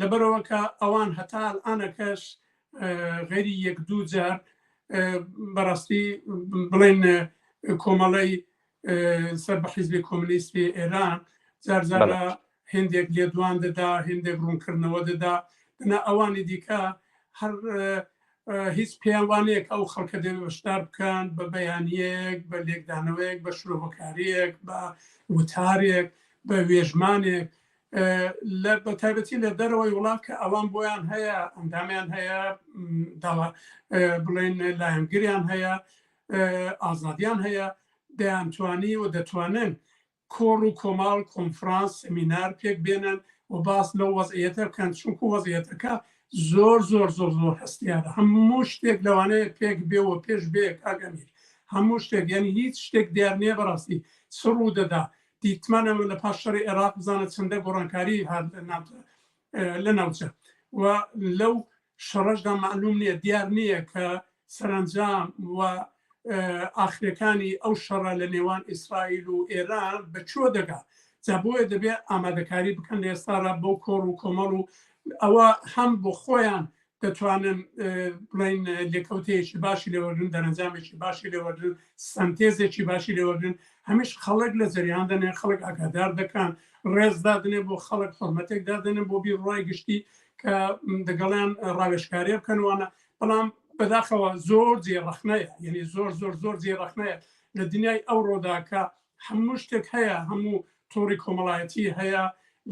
S2: لەبەرەوە کە ئەوان هەتا ئەنەکەش غەیری یەک دوو جار بەڕاستی بڵێن کۆمەڵەی سەر بە حیزبی کۆمنیستی ئێران جارجارە هندێک لێدوان دەدا هندێک ڕوونکردنەوە دەدا دەنا ئەوانی دیکە هەر هیچ پێیان وانەیە کە ئەو خەڵکە دەبێ بەشدار بکەن بە بەیانیەک بە لێکدانەوەیەک بە شرۆڤەکاریەک بە وتارێک بە وێژمانێک لە بە تایبەتی لە دەرەوەی وڵات کە ئەوان بۆیان هەیە ئەندامیان هەیە داوا بڵێن لایەنگریان هەیە ئازادیان هەیە دەیانتوانی و دەتوانن کۆڕ و کۆماڵ کۆنفرانس سمینار پێک بێنن و باس لەو وەزعیەتە بکەن چونکو وەزعیەتەکە زۆر زۆر زۆر زۆر هەستیارە هەموو شتێک لەوانەیە پێک بێ و پێش بێ کاک ئەمیر هەموو شتێک یعنی هیچ شتێک دیار نییە بەڕاستی چ ڕوو دەدا دیتمان ئەمە لە پاش شەڕی عێراق بزانە چەندە گۆڕانکاری هات لە ناوچە و لەو شەڕەشدا معلوم نییە دیار نییە کە سەرنجام و ئاخرەکانی ئەو شەڕە لە نێوان ئیسرائیل و ئێران بە کوێ دەگا جا بۆیە دەبێت ئامادەکاری بکەن لە ئێستاڕا بۆ کۆڕ و کۆمەڵ و ئەوە هەم بۆ خۆیان دەتوانن بڵین لێکەوتەیەکی باشی لێوەگرن دەرەنجامێکی باشی لێوەگرن سەنتێزێکی باشی لێوەگرن هەمیش خەڵک لە جەریان دەنێن خەڵک ئاگادار دەکەن ڕێز دادنێ بۆ خەڵک حرمەتێک دادنێن بۆ بیر ڕای گشتی کە دەگەڵیان ڕاوێشکاریە بکەن وانە بەڵام بەداخەوە زۆر جێ ڕەخنەیە یعنی زۆر زۆر زۆر جێ ڕەخنەیە لە دنیای ئەوڕۆدا کە هەموو شتێک هەیە هەموو تۆڕی کۆمەڵایەتی هەیە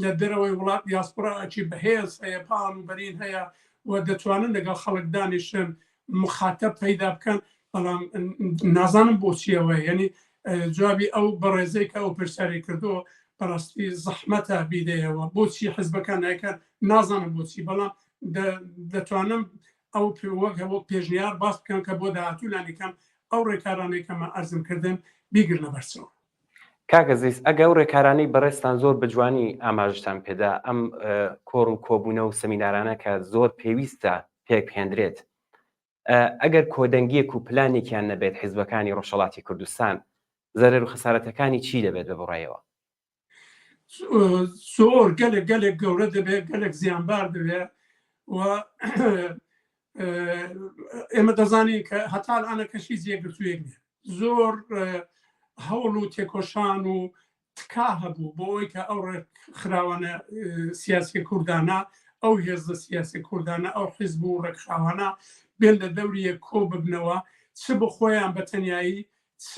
S2: لە دەرەوەی وڵات دیاسپۆراکی بەهێز هەیە پان و بەرین هەیە و دەتوانن لەگەڵ خەڵک دانیشن مخاتەب پەیدا بکەن بەڵام نازانم بۆچیەوە یعنی جوابی ئەو بەڕێزەی کە ئەو پرسیاری کردو بەڕاستی زەحمەتە بیدەیەوە بۆچی حزبەکان نایکەن نازانم بۆچی بەڵام دەتوانم ئەو وەک وەک پێشنیار باس بکەم کە بۆ داهاتوو لانیکەم ئەو ڕێکارانەی کە من ئەرزم کردن بیگرنە بەرچاو.
S1: کاک ئەزیز ئەگە ئەو ڕێکارانەی بەڕێزتان زۆر بە جوانی ئاماژەتان پێدا ئەم کۆڕ و کۆبوونە و سەمینارانە کە زۆر پێویستە پێک بهێندرێت ئەگەر کۆدەنگیەک و پلانێکیان نەبێت حیزبەکانی ڕۆژهەڵاتی کوردستان زەرەر و خەسارەتەکانی چی دەبێت بە بڕایەوە؟
S2: زۆر گەلێک گەلێک گەورە دەبێت گەلێک زیانبار دەبێت و ئێمە دەزانین کە هەتا ئەنە کەشی جێگرتوویەک نیە زۆر هەوڵ و تێکۆشان و تکا هەبوو بۆ ئەوی کە ئەو ڕێکخراوانە سیاسی کوردانە ئەو هێزە سیاسی کوردانە ئەو حیزب و ڕێکخراوانە بێن لە دەوریە کۆ ببنەوە چ بە خۆیان بە تەنایی چ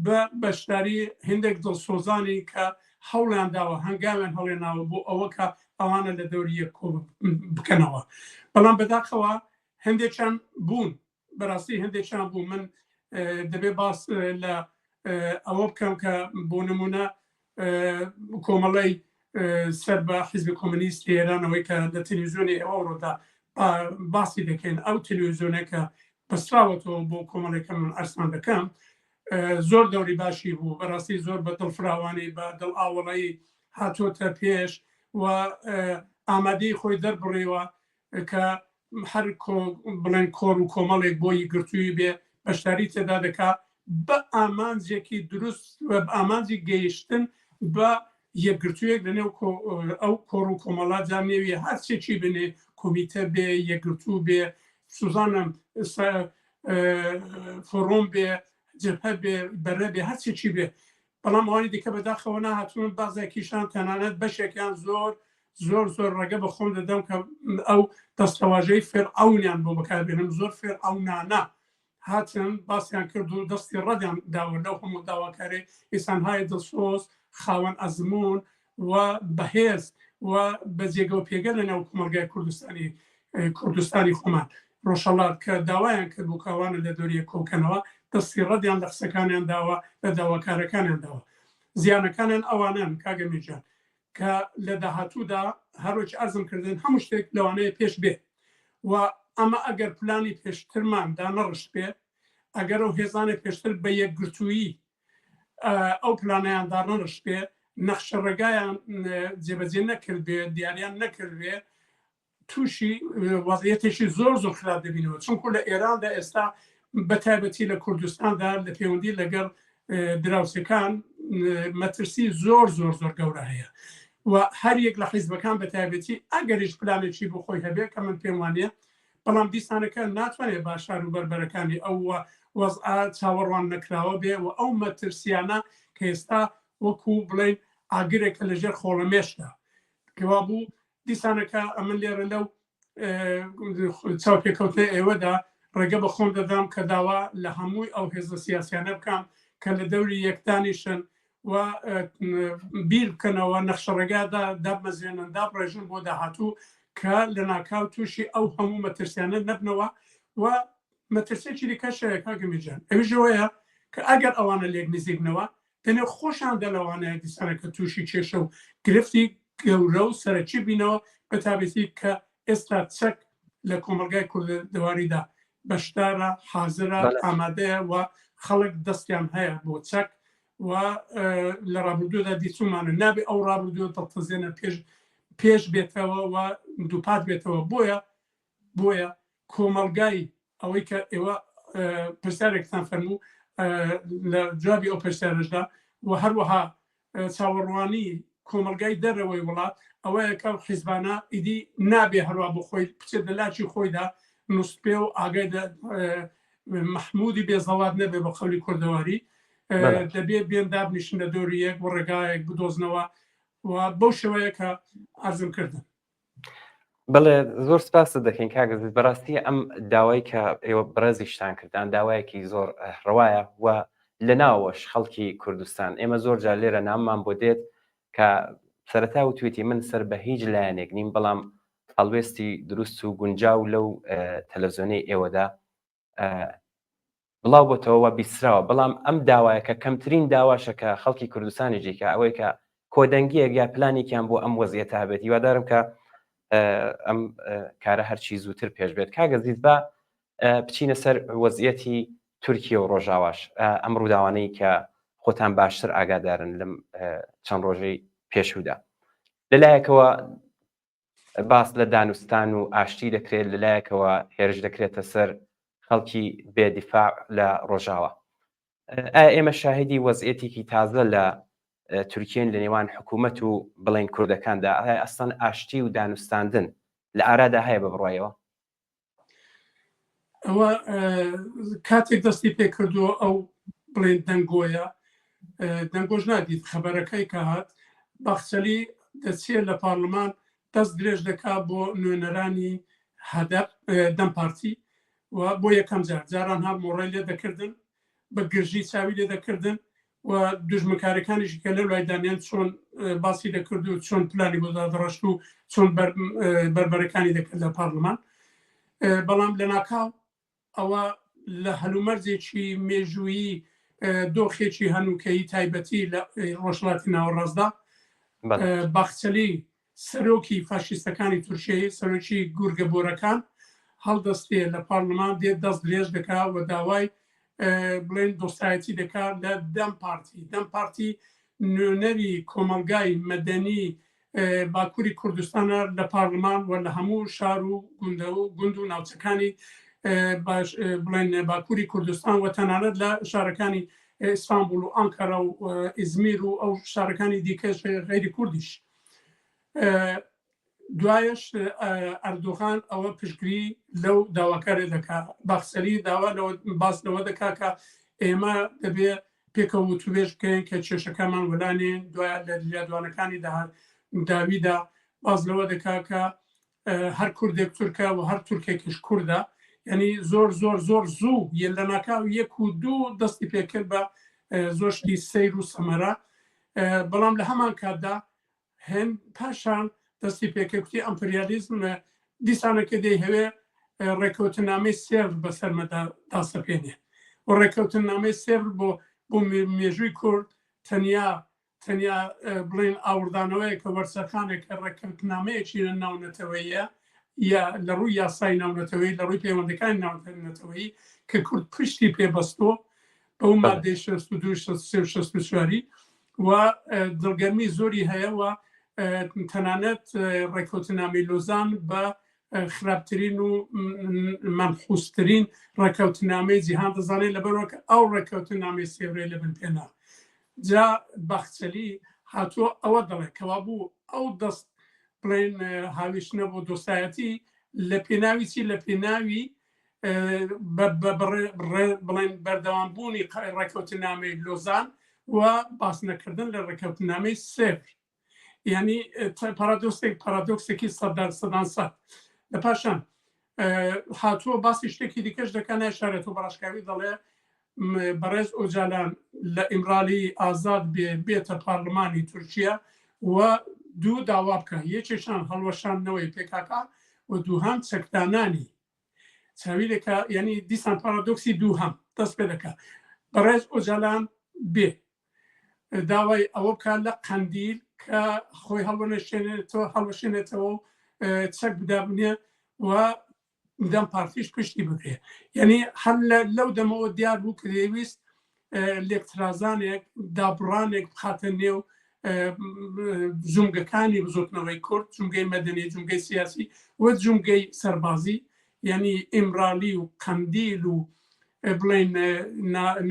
S2: بە بەشداری هندێک دڵسۆزانی کە هەوڵیان داوە هەنگاویان هەڵێناوە بۆ ئەوە کە ئەوانە لە دەوری یەک کۆ بکەنەوە بەڵام بەداخەوە هەندێکیان بوون. بەڕاستی هەندێکیان بوو من دەبێ باس لە ئەوە بکەم کە بۆ نمونە کۆمەڵی سەر بە حیزبی کۆمەنیستی ئێرانەوەی کە لە تەلویزیۆنی ئەوڕۆدا باسی دەکەین ئەو تەلویزیۆنێکە بەستراوەتەوە بۆ کۆمەڵێکە من ئەرسان دەکەم زۆر دەوری باشی بوو بەڕاستی زۆر بە دڵفراوانی بە دڵ ئاوەڵایی هاتۆتە پێش و ئامادەی خۆی دەربڕیوە کە هەر بڵێن کۆڕ و کۆمەڵێک بۆ یەکگرتوویی بێ بەشداری تێدا دەکا بە ئامانجێکی دروست و بە ئامانجی گەیشتن بە یەکگرتوویەک لە نێو ئەو کۆڕ و کۆمەڵا جا نێوی هەرچێکی بنێ کۆمیتە بێ یەکگرتوو بێ سوزانم فۆڕۆم بێ جبهە بێ بەرە بێ هەرچێکی بێ بەڵام ئەوانی دیکە بەداخەوە نەهاتوون، بەعزێکیشان تەنانەت بەشێکیان زۆر زۆر زۆر ڕێگە بە خۆم دەدەم کە ئەو دەستەواژەی فێرعەونیان بۆ بەکاربێنم زۆر فێرعەونانە هاتن باسیان کرد و دەستی ڕەدیان داوە لەو هەموو داواکاری ئینسانهای دڵسۆز خاوەن ئەزموون و بەهێز و بە جێگە و پێگە لە ناو کۆمەڵگای کوردستانی کوردستانی خۆمان ڕۆژهەڵات کە داوایان کرد بوو کاوانە لە دەوریە کۆکەنەوە دەستی ڕەدیان لە قسەکانیان داوە لە داواکارەکانیان داوە زیانەکانیان ئەوانەن کاگە میرجان کە لە داهاتوودا هەروەکی ئەرزم کردن هەموو شتێک لەوانەیە پێش بێ و ئەمە ئەگەر پلانی پێشترمان دانەڕشت بێ ئەگەر ئەو هێزانە پێشتر بە یەکگرتوویی ئەو پلانەیان داڕنەڕشتبێ، نەخشە ڕێگایان جێبەجێ نەکردبێ، دیاریان نەکردبێ، تووشی وەزعیەتێکی زۆر زۆر خراپ دەبینەوە چونکو لە ئێراندا ئێستا بە تایبەتی لە کوردستاندا لە پەیوەندی لەگەڵ دراوسەکان مەترسی زۆر زۆر زۆر گەورە هەیە و هەر یەک لە حیزبەکان بە تایبەتی ئەگەریش پلانێکی بۆ خۆی هەبێ کە من پێم وانە بەڵام دیسانەکە ناتوانێت باشار و بەربەرەکانی ئەو وەزعە چاوەڕوان نەکراوە بێ و ئەو مەترسیانە کە ئێستا وەکو بڵێن ئاگرێکە لەژێر خۆڵەمێشدا کەوابوو دیسانەکە ئەمن لێرە لەو چاوپێکەوتنە ئێوەدا ڕێگە بە خۆم دەدام کە داوا لە هەمووی ئەو هێزە سیاسیانە بکەم کە لە دەوری یەکدانیشن و بیر بکەنەوە نەخشەڕێگادا دابمەزرێنن دابڕێژن بۆ داهاتوو کە لە ناکاو تووشی ئەو هەموو مەترسیانە نەبنەوە و مەترسێکی دیکەش هەیە کاک ئەمیر جان ئەویش ئەوەیە کە ئەگەر ئەوانە لێک نزیک بنەوە دەنێو خۆشیان دە لەوانەیە دیسانەکە تووشی کێشە و گرفتی گەورە و سەرەکی بینەوە بە تابەتی کە ئێستا چەک لە کۆمەڵگای کوردەواریدا بەشدارە، حازرە، ئامادەیە و خەڵک دەستیان هەیە بۆ چەک و لە ڕابردوودا دیچوومانە نابێ ئەو ڕابردووە دڵتەزێنە پێش پێش بێتەوە و دووپات بێتەوە بۆیە بۆیە کۆمەڵگای ئەوەی کە ئێوە پرسیارێکتان فەرموو لە جوابی ئەو پرسیارەشدا و هەروەها چاوەڕوانی کۆمەڵگای دەرەوەی وڵات ئەوەیە کە حیزبانە ئیدی نابێ هەروا بۆ خۆی بچێت لە لاکی خۆیدا نووسپێ و ئاگای لە مەحمودی بێزەوات نەبێ بە قەولی کوردەواری دەبێ بێن دابنیشن لە دەوری یەک و ڕێگایەک بدۆزنەوە و بەو شێوەیە کە عەرزم کردن.
S1: بەڵێ زۆر سپاست دەکەین کاک عەزیز بەڕاستی ئەم داوای کە ئێوە بەڕێزیشتان کردان داوایەکی زۆر ڕەوایە و لە ناوەش خەڵکی کوردستان ئێمە زۆر جار لێرە ناممان بۆ دێت کە سەرەتا وتوێتی من سەر بە هیچ لایەنێک نیم بەڵام هەڵوێستی دروست و گونجاو لەو تەلەڤزیۆنەی ئێوەدا بڵاو بۆتەوە و بیستراوە، بەڵام ئەم داوایە کە کەمترین داواشە کە خەڵکی کوردستانیش دیکە ئەوەی کە کۆدەنگیەک یا پلانێکیان بۆ ئەم وەزیەتە هەبێت هیوادارم کە ئەم کارە هەرچی زووتر پێش بێت کاک ئەزیز با بچینە سەر وەزیەتی تورکیە و ڕۆژاواش ئەم ڕووداوانەی کە خۆتان باشتر ئاگادارن لەم چەند ڕۆژەی پێشوودا لەلایەکەوە باس لە دانوستان و ئاشتی دەکرێت، لەلایەکەوە هێرش دەکرێتە سەر خەڵکی بێ دیفاع لە ڕۆژاوا. ئایا ئێمە شاهیدی وەزعیەتێکی تازە لە تورکیەین لە نێوان حکوومەت و بڵێین کوردەکاندا؟ ئایا ئەسڵەن ئاشتی و دانوستاندن لە ئارادا هەیە بە بڕوایەوە؟
S2: ئەوە کاتێک دەستی پێکردووە ئەو بڵێن دەنگۆیە دەنگۆش نادیت خەبەرەکەی کە هات باخچەلی دەچێت لە پارلمان دەست درێژ دەکا بۆ نوێنەرانی هەدەپ دەم پارتی و بۆ یەکەم جار جاران هەر مۆڕای لێ دەکردن بە گرژی چاوی لێ دەکردن و دوژمنکارەکانیشی کە لەو لای دانیان چۆن باسی دەکرد و چۆن پلانی بۆ دادڕشت و چۆن بەربەرەکانی دەکرد لە پارلمان بەڵام لە ناکاو ئەوە لە هەلومەرجێکی مێژوویی دۆخێکی هەنووکەیی تایبەتی لە ڕۆژهەڵاتی ناوەڕاستدا باخچەلی سەرۆکی فاشیستەکانی تورکیەی سەرۆکی گورگە بۆرەکان هەڵدەستێ لە پارلمان دێت دەست درێژ دەکا و داوای بڵێن دۆستایەتی دەکات لە دەم پارتی دەم پارتی نوێنەری کۆمەڵگای مەدەنی باکووری کوردستانە لە پارلمان و لە هەموو شار و گوندە و گوند و ناوچەکانی بڵێن باکووری کوردستان و تەنانەت لە شارەکانی ئیستانبول و ئەنکەرە و ئیزمیر و ئەو شارەکانی دیکەش غەیری کوردیش. دوایش ئەردۆغان ئەوە پشتگری لەو داواکارێ دەکا. باخچەلی داوا لەوە باس لەوە دەکا کە ئێمە دەبێ پێکەوە وتوبێژ بکەین کە کێشەکانمان وەلانێن. دوای لە لێدوانەکانی داویدا باس لەوە دەکا کە هەر کوردێک تورکە و هەر تورکێکیش کوردە. یعنی زۆر زۆر زۆر زوو یە لەناکاو یەک و دوو دەستی پێکرد بە زۆر شتی سەیر و سەمەرە. بەڵام لە هەمان کاتدا هێند پاشان دەستی پێکرد کوتی ئەمپریالیزم دیسانەکە دەیهەوێ ڕێکەوتنامەی سێڤر بەسەرمەدا داسەپێنێ و ڕێکەوتنامەی سێڤر بۆ بۆ مێژووی کورد تەنیا تەنیا بڵێن ئاوڕدانەوەیە کە وەرچەرخانێک کە ڕێککەوتنامەیەکی لە ناونەتەوەیە یا لە ڕووی یاسای ناونەتەوەی لە ڕووی پەیوەندەکانی ناونەتەوەیی کە کورد پشتی پێبەستۆ بەو مادەی 62 63 64 و دڵگەرمی زۆری هەیە و تەنانەت ڕێککەوتنامەی لۆزان بە خراپترین و مەنحوسترین ڕێککەوتنامەی جیهان دەزانێت لەبەرەوە کە ئەو ڕێککەوتنامەی سێورەی لە بن پێنا. جا باخچەلی هاتووە ئەوە دەڵێ کەوابوو ئەو دەست بڵێن هاویشتنە بۆ دۆستایەتی لە پێناوی چی؟ لە پێناوی بڵێن بەردەوام بوونی ڕێککەوتنامەی لۆزان و باس نەکردن لە ڕێککەوتنامەی سێڤر. یعنی پارادۆکسێک پارادۆکسێکی سەدان سەدان سەد. لە پاشان هاتووە باسی شتێکی دیکەش دەکا نایشارێتەوە بە ڕاشکاوی دەڵێ بەڕێز ئۆجالان لە ئیمرالی ئازاد بێ بێتە پارلمانی تورکیا و دوو داوا بکە یەکێکیان هەڵوەشاندنەوەی پێکاکا و دووهەم چەکدانانی چاوی دەکا یعنی دیسان پارادۆکسی دووهەم دەست پێ دەکا بەڕێز ئۆجالان بێ داوای ئەوە بکات لە قەندیل کە خۆی هەڵوەشێنێتەوە هەڵوەشێنێتەوە و چەک بدابنێ و دەم پارتیش پشتی بگرێ. یعنی هەر لەو دەمەوە دیار بوو کە دەیویست لێکترازانێک دابڕانێک بخاتە نێو جومگەکانی بزوتنەوەی کورد، جومگەی مەدەنی، جومگەی سیاسی و جومگەی سەربازی، یعنی ئیمرالی و قەندیل و بڵێن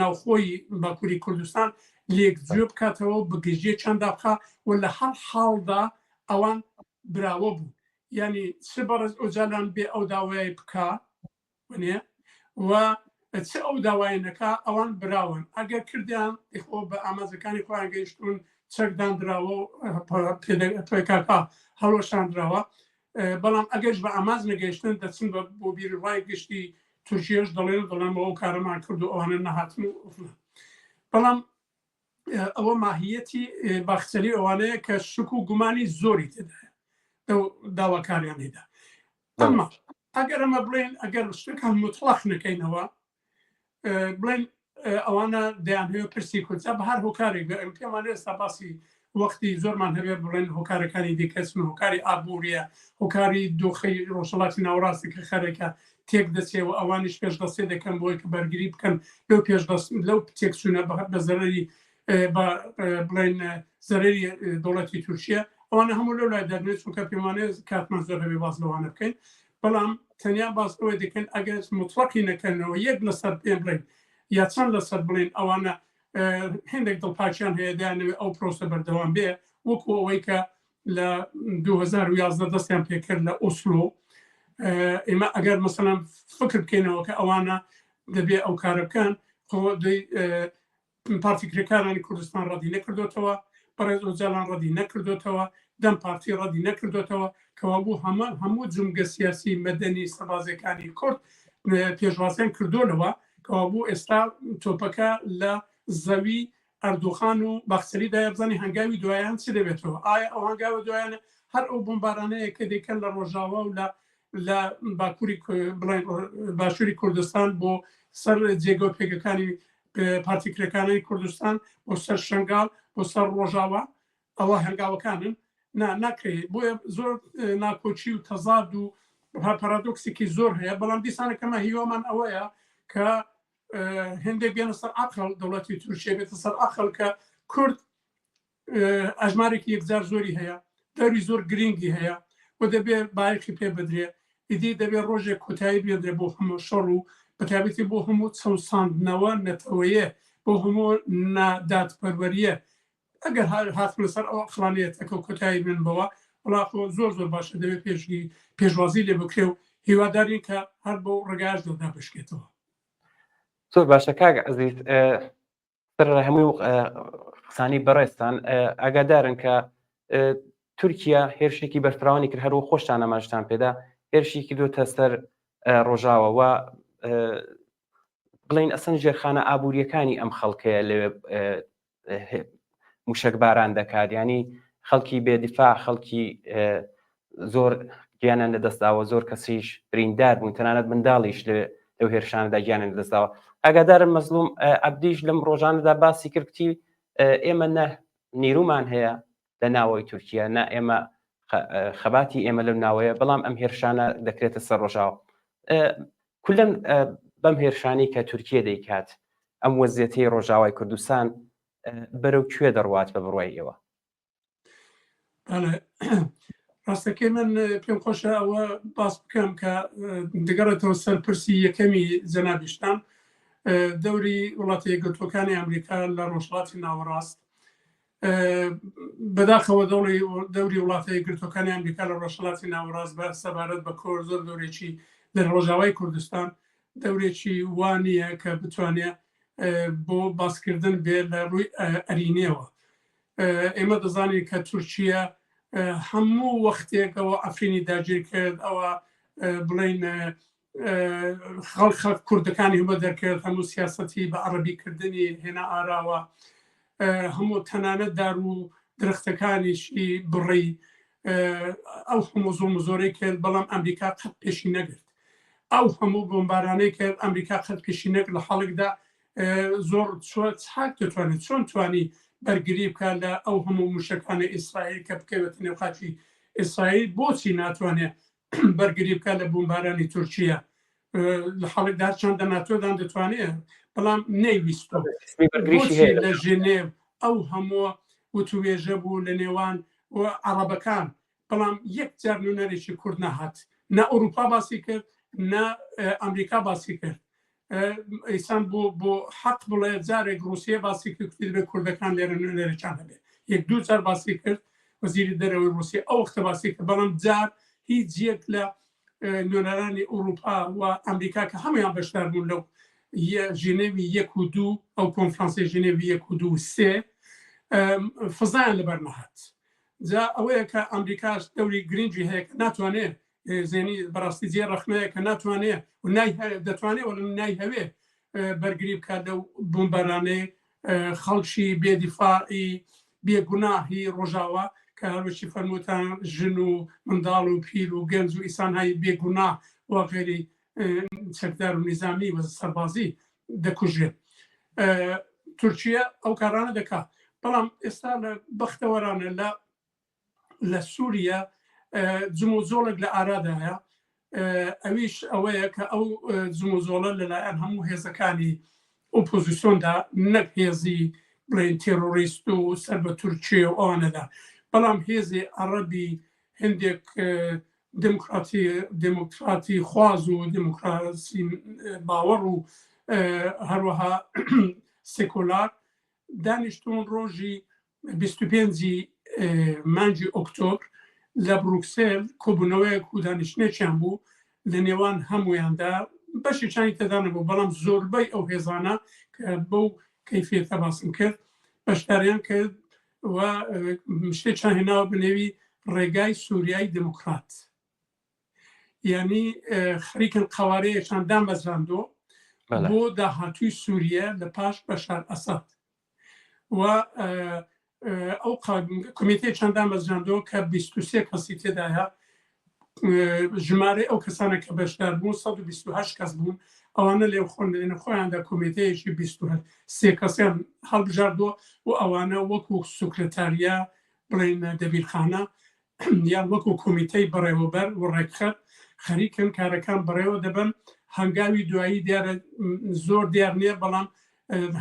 S2: ناوخۆی باکووری کوردستان لێک جوێ بکاتەوە و بگژیە چەندا بخا و لە هەر حاڵدا ئەوان براوە بوون. یعنی چ بەڕێز ئۆجالان بێ ئەو داوای بکا ونیە و چ ئەو داوای نەکا ئەوان براون. ئەگەر کردیان خۆ بە ئامانجەکانی خۆیان گەیشتون، چەک دانراوە و پێکاکا هەڵوەشاندراوە. بەڵام ئەگەرش بە ئامانج نەگەیشتن دەچن بە بۆ بیری ڕای گشتی تورکیەش دەڵێن و دەڵێن ئەو کارەمان کرد و ئەوانە نەهاتن و فلان. بەڵام ئەوە ماهیەتی باخچەلی ئەوانەیە کە شک و گومانی زۆری تێدایە لەو داواکاریانەیدا. ئەمە ئەگەر ئەمە بڵێن ئەگەر شتەکان مطلق نەکەینەوە بڵێن ئەوانە دەیانهەوێ پرسی کورد جا بە هەر هۆکارێک بێ ئەم پێمان ئێستا باسی وەختی زۆرمان هەبێ بڵێن هۆکارەکانی دیکە چن، هۆکاری ئابووریە، هۆکاری دۆخی ڕۆژهەڵاتی ناوەڕاستی کە خەرێکە تێک دەچێ و ئەوانیش پێش دەستێ دەکەن بۆی کە بەرگری بکەن لەو پێش دەست لەو تێکچوونە بە زەرەری بە بڵێن زەرەری دەوڵەتی تورکیە. ئەوانە هەموو لەو لای دەرنێت چونکە پێمانێ کاتمان زۆر هەبێ باس لەوانە بکەین. بەڵام تەنیا باس ئەوەی دەکەن ئەگەر مطلقی نەکەنەوە یەک لەسەر پێ بڵێن یا چەند لەسەر بڵێن ئەوانە هێندێک دڵپاکیان هەیە دەیانەوێت ئەو پرۆسە بەردەوام بێ، وەکو ئەوەی کە لە 2011 دەستیان پێکرد لە ئۆسلۆ. ئێمە ئەگەر مەسەلەن فکر بکەینەوە کە ئەوانە دەبێ ئەو کارە بکەن، خۆ پارتی کرێکارانی کوردستان ڕەدی نەکردوتەوە، بەڕێز ئۆجالان ڕەدی نەکردوتەوە، دەم پارتی ڕەدی نەکردوتەوە، کەوابوو هەموو جومگە سیاسی مەدەنی سەربازیەکانی کورد پێشوازیان کردۆلەوە. کەوابوو ئێستا تۆپەکە لە زەوی ئەردۆغان و باخچەلی دایە، بزانین هەنگاوی دوایان چ دەبێتەوە. ئایا ئەو هەنگاوە دوایانە هەر ئەو بۆمبارانەیە کە دەیکەن لە ڕۆژاوا و لە لە باکووری بڵێن باشووری کوردستان بۆ سەر جێگە و پێگەکانی پارتی کرێکارانی کوردستان بۆ سەر شنگال بۆ سەر ڕۆژاوا ئەوە هەنگاوەکانن نا ناکرێت بۆیە زۆر ناکۆکی و تەزاد و پارادۆکسێکی زۆر هەیە بەڵام دیسانەکەمە هیوامان ئەوەیە کە هێندێک بێنە سەر عقل دەوڵەتی تورکیە بێتە سەر عقل کە کورد ئەژمارێکی یەکجار زۆری هەیە دەوری زۆر گرنگی هەیە و دەبێ بایەخی پێ بدرێ ئیدی دەبێ ڕۆژێک کۆتایی بێنرێ بۆ هەموو شەڕ و بەتایبەتی بۆ هەموو چەوساندنەوە نەتەوەیە بۆ هەموو نادادپەروەریە ئەگەر هاتنە سەر ئەو ئەقڵانیەتەکە و کۆتایی بێن بەوە وڵا خۆ زۆر زۆر باشە دەبێت پێشگی پێشوازی لێ بکرێ و هیوادارین کە هەر بۆ ڕێگاش دەدا بشکێتەوە.
S1: زۆر باشە کاک عەزیز سەرەڕای هەموو قسانی بەڕێزتان ئاگادارن کە تورکیا هێرشێکی بەرفراوانی کرد هەروە خۆشتان ئاماژتان پێدا هێرشی کردوتە سەر ڕۆژاوە و بڵین ئەسەن ژێرخانە ئابوووریەکانی ئەم خەڵکەیە لەوێ موشک باران دەکات ینی خەڵکی بێدیفاع خەڵکی زۆر گیانیان لەدەستداوە زۆر کەسیش بریندار بوون تەنانەت منداڵیش لەو هێرشانەدا گیانیان لەدەستداوە ئاگادارم مەزلوم عەبدیش لەم ڕۆژانەدا باسی کرد کتی ئێمە نە نیرومان هەیە لە ناوەوەی تورکیا نە ئێمە خەباتی ئێمە لەو ناوەیە بەڵام ئەم هێرشانە دەکرێتە سەر ڕۆژاوە کولەن بەم هێرشانی کە تورکیە دەیکات ئەم وەزیەتەی ڕۆژاوای کوردستان بەرەو کوێ دەڕوات بە بڕوای ئێوە؟
S2: ڕاستەکەی من پێم خۆشە ئەوە باس بکەم کە دەگەڕێتەوە سەر پرسی یەکەمی جەنابیشتان دەوری وڵاتە یەکگرتووەکانی ئەمریکا لە ڕۆژهەڵاتی ناوەڕاست بەداخەوە دەوڵی دەوری وڵاتە یەکگرتووەکانی ئەمریکا لە ڕۆژهەڵاتی ناوەڕاست بە سەبارەت بە کۆر زۆر دەورێکی لە ڕۆژاوای کوردستان دەورێکی وا نییە کە بتوانێت بۆ باسکردن بێ لە ڕووی ئەرینیەوە ئێمە دەزانین کە تورکیە هەموو وەختێکەوە ئەفرینی داگیر کرد ئەوە بڵین خەڵک خەڵک کوردەکانی هەمە دەرکرد هەموو سیاستی بە عەربی کردنی هێنا ئاراوە هەموو تەنانەت دار و درختەکانیشی بڕی ئەو هەموو زۆم زۆرەی کرد بەڵام ئەمریکا قەت پێشی نەگرت ئەو هەموو بۆمبارانەی کرد ئەمریکا قەت پێشی نەگرت لە حاڵێکدا زۆر چاک دەتوانێت چۆن توانی بەرگری بکات لە ئەو هەموو موشەکانە ئیسرائیل کە بکەوێتە نێو خاکی ئیسرائیل بۆچی ناتوانێت بەرگری بکات لە بومبارانی تورکیا لە حاڵێکدا چەندە ناتۆدان دەتوانێت بەڵام نەیویستوە بۆچی لە ژنێڤ ئەو هەموو وتوێژە بوو لە نێوان عەڕەبەکان بەڵام یەک جار نوێنەرێکی کورد نەهات نە ئەوروپا باسی کرد نە ئەمریکا باسی کرد ئیسان بۆ بۆ حەق بڵێ جارێک رووسیە باسی کرد بێ کوردەکان لێرە نوێنەرێکیان هەبێ یەک دوو جار باسی کرد وەزیری دەرەوەی رووسیا ئەو وەختە باسی کرد بەڵام جار هیچ یەک لە نوێنەرانی ئەوروپا و ئەمریکا کە هەمویان بەشدار بوون لەو ژنێوی یەک و دوو ئەو کۆنفرانسی ژنێوی یەک و دوو سێ فزایان لەبەر نەهات جا ئەوەیە کە ئەمریکاش دەوری گرنگی هەیە کە ناتوانێت زێنی بەڕاستی جێ ڕەخنەیە کە ناتوانێ و نای دەتوانێت وەڵ نای هەوێ بەرگری بکات لەو بۆمبارانەی خەڵکی بێدیفاعی بێگوناهی ڕۆژاوا کە هەروەکی فەرمووتان ژن و منداڵ و پیر و گەنج و ئیسانهایی بێگوناه و غێری چەکدار و نیزامی و سەربازی دەکوژرێن. تورکیە ئەو کارانە دەکات بەڵام ئێستا لە بەختەوەرانە لە لە سووریە جموجۆڵێک لە ئارادایە ئەویش ئەوەیە کە ئەو جموجۆڵە لەلایەن هەموو هێزەکانی ئۆپۆزیسیۆندا نەک هێزی بڵێن تێرۆریست و سەر بە تورکیە و ئەوانەدا بەڵام هێزی عەڕەبی هەندێک دموکراتی دموکراتی خواز و دموکراسی باوەڕ و هەروەها سێکۆلار دانیشتون ڕۆژی 25 مانگی ئۆکتۆبر لە بروکسێل کۆبوونەوەیەک و دانیشتنێکیان بوو لە نێوان هەمویاندا بەشێکیانی تێدا نەبوو بەڵام زۆربەی ئەو هێزانە کە بەو کەیفیەتە باسم کرد بەشداریان کرد و شتێکیان هێناوە بە نێوی ڕێگای سووریای دموکرات یعنی خەریکن قوارەیەکیان دامەزراندۆ بۆ داهاتووی سووریە لە پاش بەشار ئەسەد و ئەو کۆمیتەیەکیان دامەزراندەوە کە 23 کەسی تێدایە. ژمارەی ئەو کەسانە کە بەشدار بوون 128 کەس بوون. ئەوانە لێ خۆن خۆیاندا کۆمیتەیەکی 23 کەسیان هەڵبژاردووە و ئەوانە وەکو سکرتاریا بڵێن دەبیرخانە یان وەکو کۆمیتەی بەڕێوەبەر و ڕێکخەر خەریکن کارەکان بەڕێوە دەبەن. هەنگاوی دوایی دیارە زۆر دیار نییە، بەڵام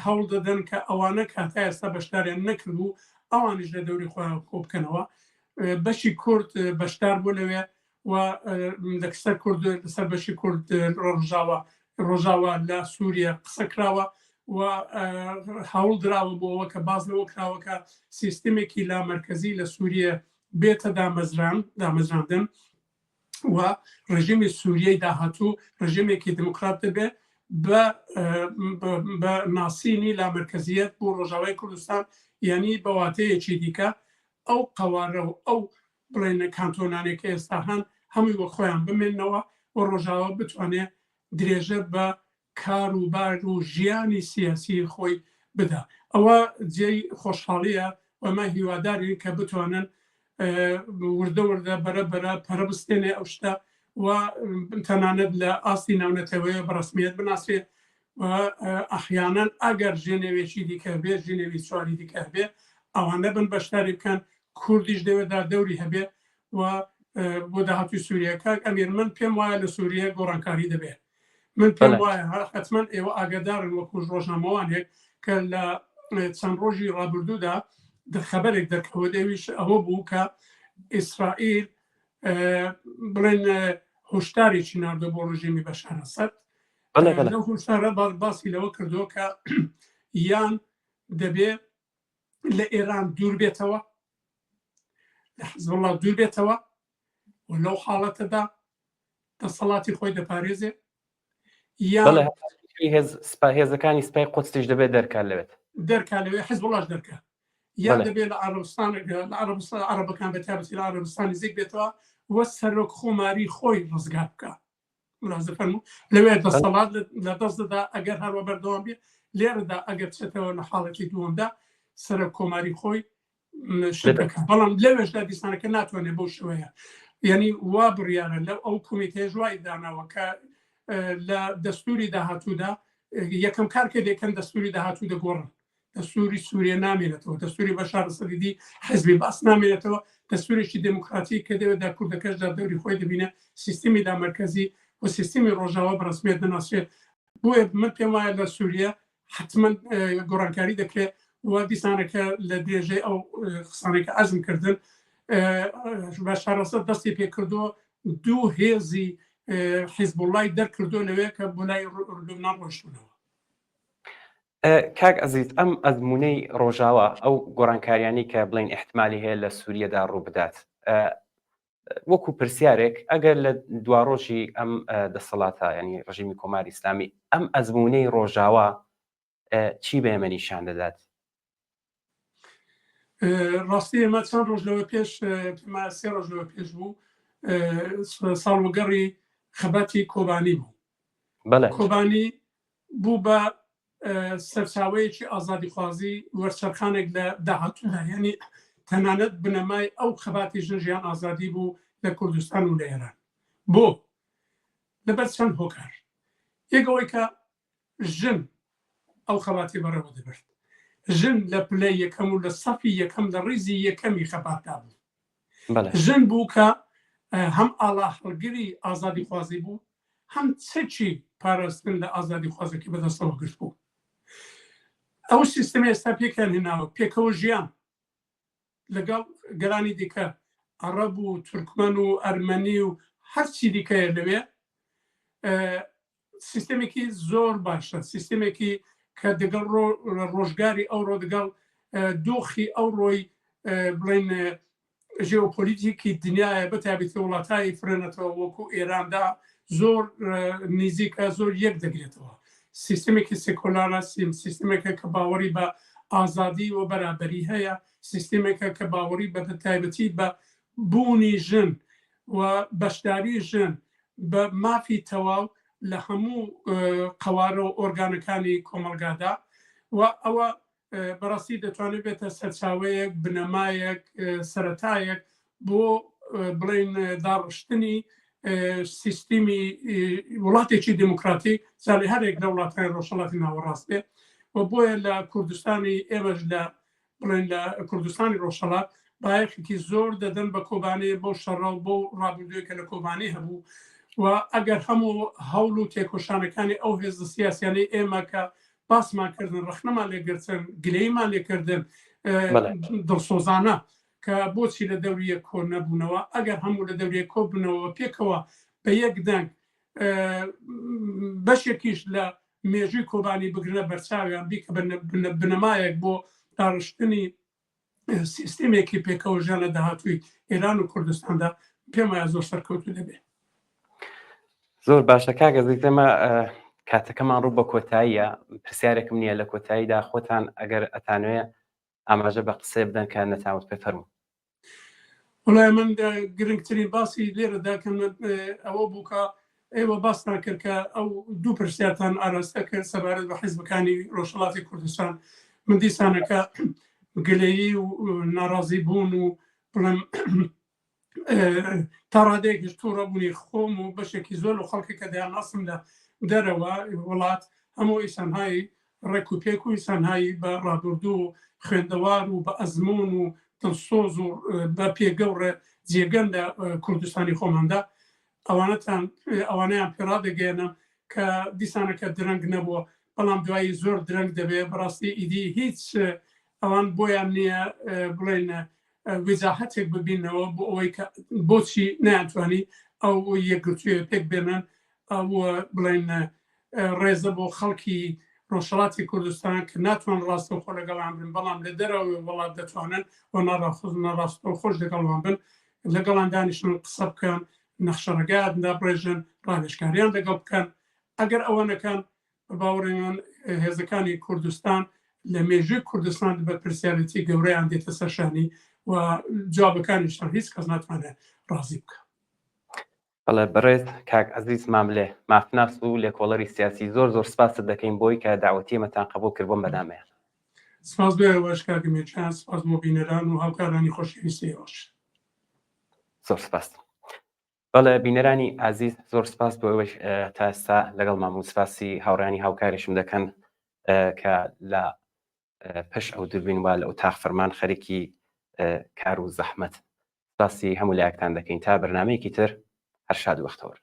S2: هەوڵ دەدەن کە ئەوانە کە تا ئێستا بەشداریان نەکردبوو ئەوانیش لە دەوری خۆیان کۆ بکەنەوە. بەشی کورد بەشدار بوو لەوێ و لەسەر کورد لەسەر بەشی کورد ڕۆژاوا ڕۆژاوا لە سووریە قسە کراوە و هەوڵ دراوە بۆ ئەوە کە باز لەوە کراوە کە سیستمێکی لامەرکەزی لە سووریە بێتە دامەزران دامەزراندن و ڕژیمی سووریەی داهاتوو ڕژیمێکی دموکرات دەبێت بە ناسینی لامەرکەزیەت بۆ ڕۆژاوای کوردستان، یعنی بە واتەیەکی دیکە ئەو قەوارە و ئەو بڵێن کانتۆنانێک کە ئێستا هەن هەمووی وەک خۆیان بمێنەوە و ڕۆژاوا بتوانێت درێژە بە کار و بار و ژیانی سیاسی خۆی بدا. ئەوە جێی خۆشحاڵیە و ئەمە هیوادارین کە بتوانن وردە وردە بەرە بەرە پەرە بستێنێ ئەو شتە و تەنانەت لە ئاستی ناونەتەوەیە بە ڕسمیەت بناسرێ و ئەحیانەن ئەگەر ژێنێوێکی دیکە بێ، ژێنێوی چواری دیکە هەبێ، ئەوانە بن بەشداری بکەن، کوردیش لەوێدا دەوری هەبێ و بۆ داهاتوی سووریە. کاک ئەمیر، من پێم وایە لە سووریە گۆڕانکاری دەبێت. من پێم وایە حتمما ئێوە ئاگادارن وەکو ڕۆژنامەوانێک کە لە چەند ڕۆژی ڕابردوودا خەبەرێک دەرکەوت، ئەویش ئەوە بوو کە ئیسرائیل بڵێن هۆشدارێکی ناردە بۆ ڕژێمی بەشار ئەسەد. لەو هۆشدارە باسی لەوە کردووە کە یان دەبێ لە ئێران دوور بێتەوە، لە حزبوڵڵا دوور بێتەوە و لەو حاڵەتەدا دەسەڵاتی خۆی دەپارێزێ،
S1: یان هێزەکانی سپای قودسیش دەبێت دەرکات لەوێت،
S2: دەرکا لەوێ، حزبوڵڵاش دەرکا، یان دەبێت لە عەرەبستان، لە عەرەبستان عەرەبەکان بە تایبەتی لە عەرەبستان نزیک بێتەوە و سەرۆک خۆماری خۆی ڕزگار بکا. ملازە فەرموو لەوێ دەسەڵات لە دەست دەدا ئەگەر هەروە بەردەوام بێ. لێرەدا ئەگەر بچێتەوە لە حاڵەتی دووەمدا سەرۆک کۆماری خۆی شت دەکات، بەڵام لەوێشدا دیسانەکە ناتوانێت بەو شێوەیە. یعنی وا بڕیارە لەو ئەو کۆمیتەیەش وای داناوە کە لە دەستوری داهاتوودا یەکەم کار کە دەکەن دەستوری داهاتوو دەگۆڕن. دەستوری سووریە نامێنێتەوە، دەستوری بەشار ئەسەدی حزبی باس نامێنێتەوە، دەستورێکی دێموکراتی کە دەوێتدا کوردەکەشدا دەوری خۆی دەبینە، سیستمی لامەرکەزی و سیستمی ڕۆژاوا بە ڕسمیەت دەناسرێت. بۆیە من پێم وایە لە سووریە حتمما گۆڕانکاری دەکرێت و دیسانەکە لە درێژەی ئەو قسانێکە عەزم کردن بەشار ئەسەد دەستی پێکردووە دوو هێزی حیزبوڵای دەرکردو لەوێ کە بۆ لای لوبنان ڕۆشتونەوە.
S1: کاک ئەزیز، ئەم ئەزموونەی ڕۆژاوا، ئەو گۆڕانکاریانەی کە بڵێن ئیحتمالی هەیە لە سووریەدا ڕوو بدات، وەکو پرسیارێک ئەگەر لە دواڕۆژی ئەم دەسەڵاتە، ینی ڕژیمی کۆماری ئیسلامی، ئەم ئەزموونەی ڕۆژاوا چی بە ئێمە نیشان دەدات؟
S2: ڕاستی ئێمە چەند ڕۆژ لەوە پێش، پێما سێ ڕۆژ لەوە پێش بوو، ساڵوەگەڕی خەباتی کۆبانی بوو. کۆبانی بوو بە سەرچاوەیەکی ئازادیخوازی، وەرچەرخانێک لە داهاتوودا، یعنی تەنانەت بنەمای ئەو خەباتی ژن ژیان ئازادی بوو لە کوردستان و لە ئێران. بۆ لەبەر چەند هۆکار. یەک ئەوەی کە ژن ئەو خەباتی بەڕێوە دەبرد، ژن لە پلەی یەکەم و لە سەفی یەکەم لە ڕیزی یەکەمی خەباتدا بوو. ژن بوو کە هەم ئاڵا هەڵگری ئازادیخوازی بوو، هەم چەکی پاراستن لە ئازادیخوازەکەی بەدەستەوە گرت بوو. ئەو سیستمی ئێستا پێکیان هێناوە، پێکەوە ژیان لەگەڵ گەلانی دیکە، عەڕەب و تورکمەن و ئەرمەنی و هەرچی دیکەیە لەوێ، سیستمێکی زۆر باشە، سیستمێکی کە دەگەڵ ڕۆژگاری ئەوڕۆ، دەگەڵ دۆخی ئەوڕۆی بڵێن ژێۆپۆلیتیکی دنیاە، بە تایبەتی وڵاتانی فرەنەتەوە وەکو ئێراندا زۆر نزیکە، زۆر یەک دەگرێتەوە. سیستمێکی سێکۆلارە، سیستمێکە کە باوەڕی بە ئازادی و بەرابەری هەیە، سیستمێکە کە باوەڕی بە تایبەتی بە بوونی ژن و بەشداری ژن بە مافی تەواو لە هەموو قەوارە و ئۆرگانەکانی کۆمەڵگادا و ئەوە بەڕاستی دەتوانێت بێتە سەرچاوەیەک، بنەمایەک، سەرەتایەک بۆ بڵێن داڕشتنی سیستمی وڵاتێکی دموکراتی جا لە هەرێک لە وڵاتانی ڕۆژهەڵاتی ناوەڕاست بێ و بۆیە لە کوردستانی ئێمەش لە بڵێن لە کوردستانی ڕۆژهەڵات بایەخێکی زۆر دەدەن بە کۆبانێ بۆ شەڕە و بۆ ڕابردووی کە لە کۆبانی هەبوو و ئەگەر هەموو هەوڵ و تێکۆشانەکانی ئەو هێزە سیاسیانەی ئێمە کە باسمان کردن ڕەخنەمان لێگرتن گلەیمان لێکردن دڵسۆزانە کە بۆچی لە دەوری یەک کۆ نەبوونەوە، ئەگەر هەموو لە دەوری یەک کۆ بنەوە پێکەوە بە یەک دەنگ بەشێکیش لە مێژووی کۆبانی بگرنە بەرچاویان بیکە بە بنەمایەک بۆ داڕشتنی سیستمێکی پێکەوە ژیان لە داهاتووی ئێران و کوردستاندا پێم وایە زۆر سەرکەوتوو دەبێت.
S1: زۆر باشە کاک ئەزیز ئێمە کاتەکەمان ڕوو بە کۆتاییە پرسیارێکم نییە لە کۆتاییدا خۆتان ئەگەر ئەتانوێ ئاماژە بە قسەیە بدەن کە نەتانوت پێ فەرموو.
S2: وەڵای من گرنگترین باسی لێرەدا کە ئەوە بوو کە ئێوە باستان کرد کە ئەو دوو پرسیارتان ئاراستە کرد سەبارەت بە حیزبەکانی ڕۆژهەڵاتی کوردستان من دیسانەکە گلەیی و ناڕازی بوون و بڵێم تا ڕادەیەکیش تووڕەبوونی خۆم و بەشێکی زۆر لە خەڵکی کە دەیانناسم لە دەرەوە وڵات هەموو ئیسانهایی ڕێک و پێک و ئینسانهایی بە ڕابردوو و خوێندەوار و بە ئەزموون و دڵسۆز و بە پێگە و ڕێ جێگەن لە کوردستانی خۆماندا ئەوانەتان ئەوانەیان پێڕادەگەێنم کە دیسانەکە درەنگ نەبووە بەڵام دوایی زۆر درەنگ دەبێ بەڕاستی ئیدی هیچ ئەوان بۆیان نییە بڵێن ویزاحەتێک ببینەوە بۆ ئەوەی کە بۆچی نەیانتوانی ئەو یەکگرتوویە پێک بێنن ئەو بڵێن ڕێزە بۆ خەڵکی ڕۆژهەڵاتی کوردستان کە ناتوان ڕاستەوخۆ لەگەڵان بن بەڵام لە دەرەوەی وڵات دەتوانن و ناڕاخۆز ناڕاستەوخۆش لەگەڵوان بن لەگەڵان دانیشن و قسە بکەن نەخشەڕێگایان دابڕێژن ڕاوێژکاریان لەگەڵ بکەن ئەگەر ئەوە نەکەن بە باوەڕی من هێزەکانی کوردستان لە مێژووی کوردستان بەرپرسیارێتی گەورەیان دێتە سەرشانی و جوابەکانیشتان هیچ کەس ناتوانێت ڕازی بکە.
S1: بەڵێ بەڕێز کاک عەزیز ماملێ، مافناس و لێکۆڵەری سیاسی زۆر زۆر سپاست دەکەین بۆی کە داوەتی ئێمەتان قبوڵ کرد بۆم بەرنامەیە.
S2: سپاس بۆ ئێوەش کاک ئومێد جان، سپاس بۆ بینەران و هاوکارانی خۆشەویستی ئێوەش.
S1: زۆر سپاس. بەڵێ بینەرانی ئازیز زۆر سپاس بۆ ئێوەش تا ئێستا لەگەڵمان بوون، سپاسی هاوڕێیانی هاوکاریشم دەکەن کە لە پشت ئەو دوربین و لە ئوتاق فەرمان خەریکی کار و زەحمەت. سپاسی هەموو لایەکتان دەکەین تا بەرنامەیەکی تر هەر شاد و بەختەوەر.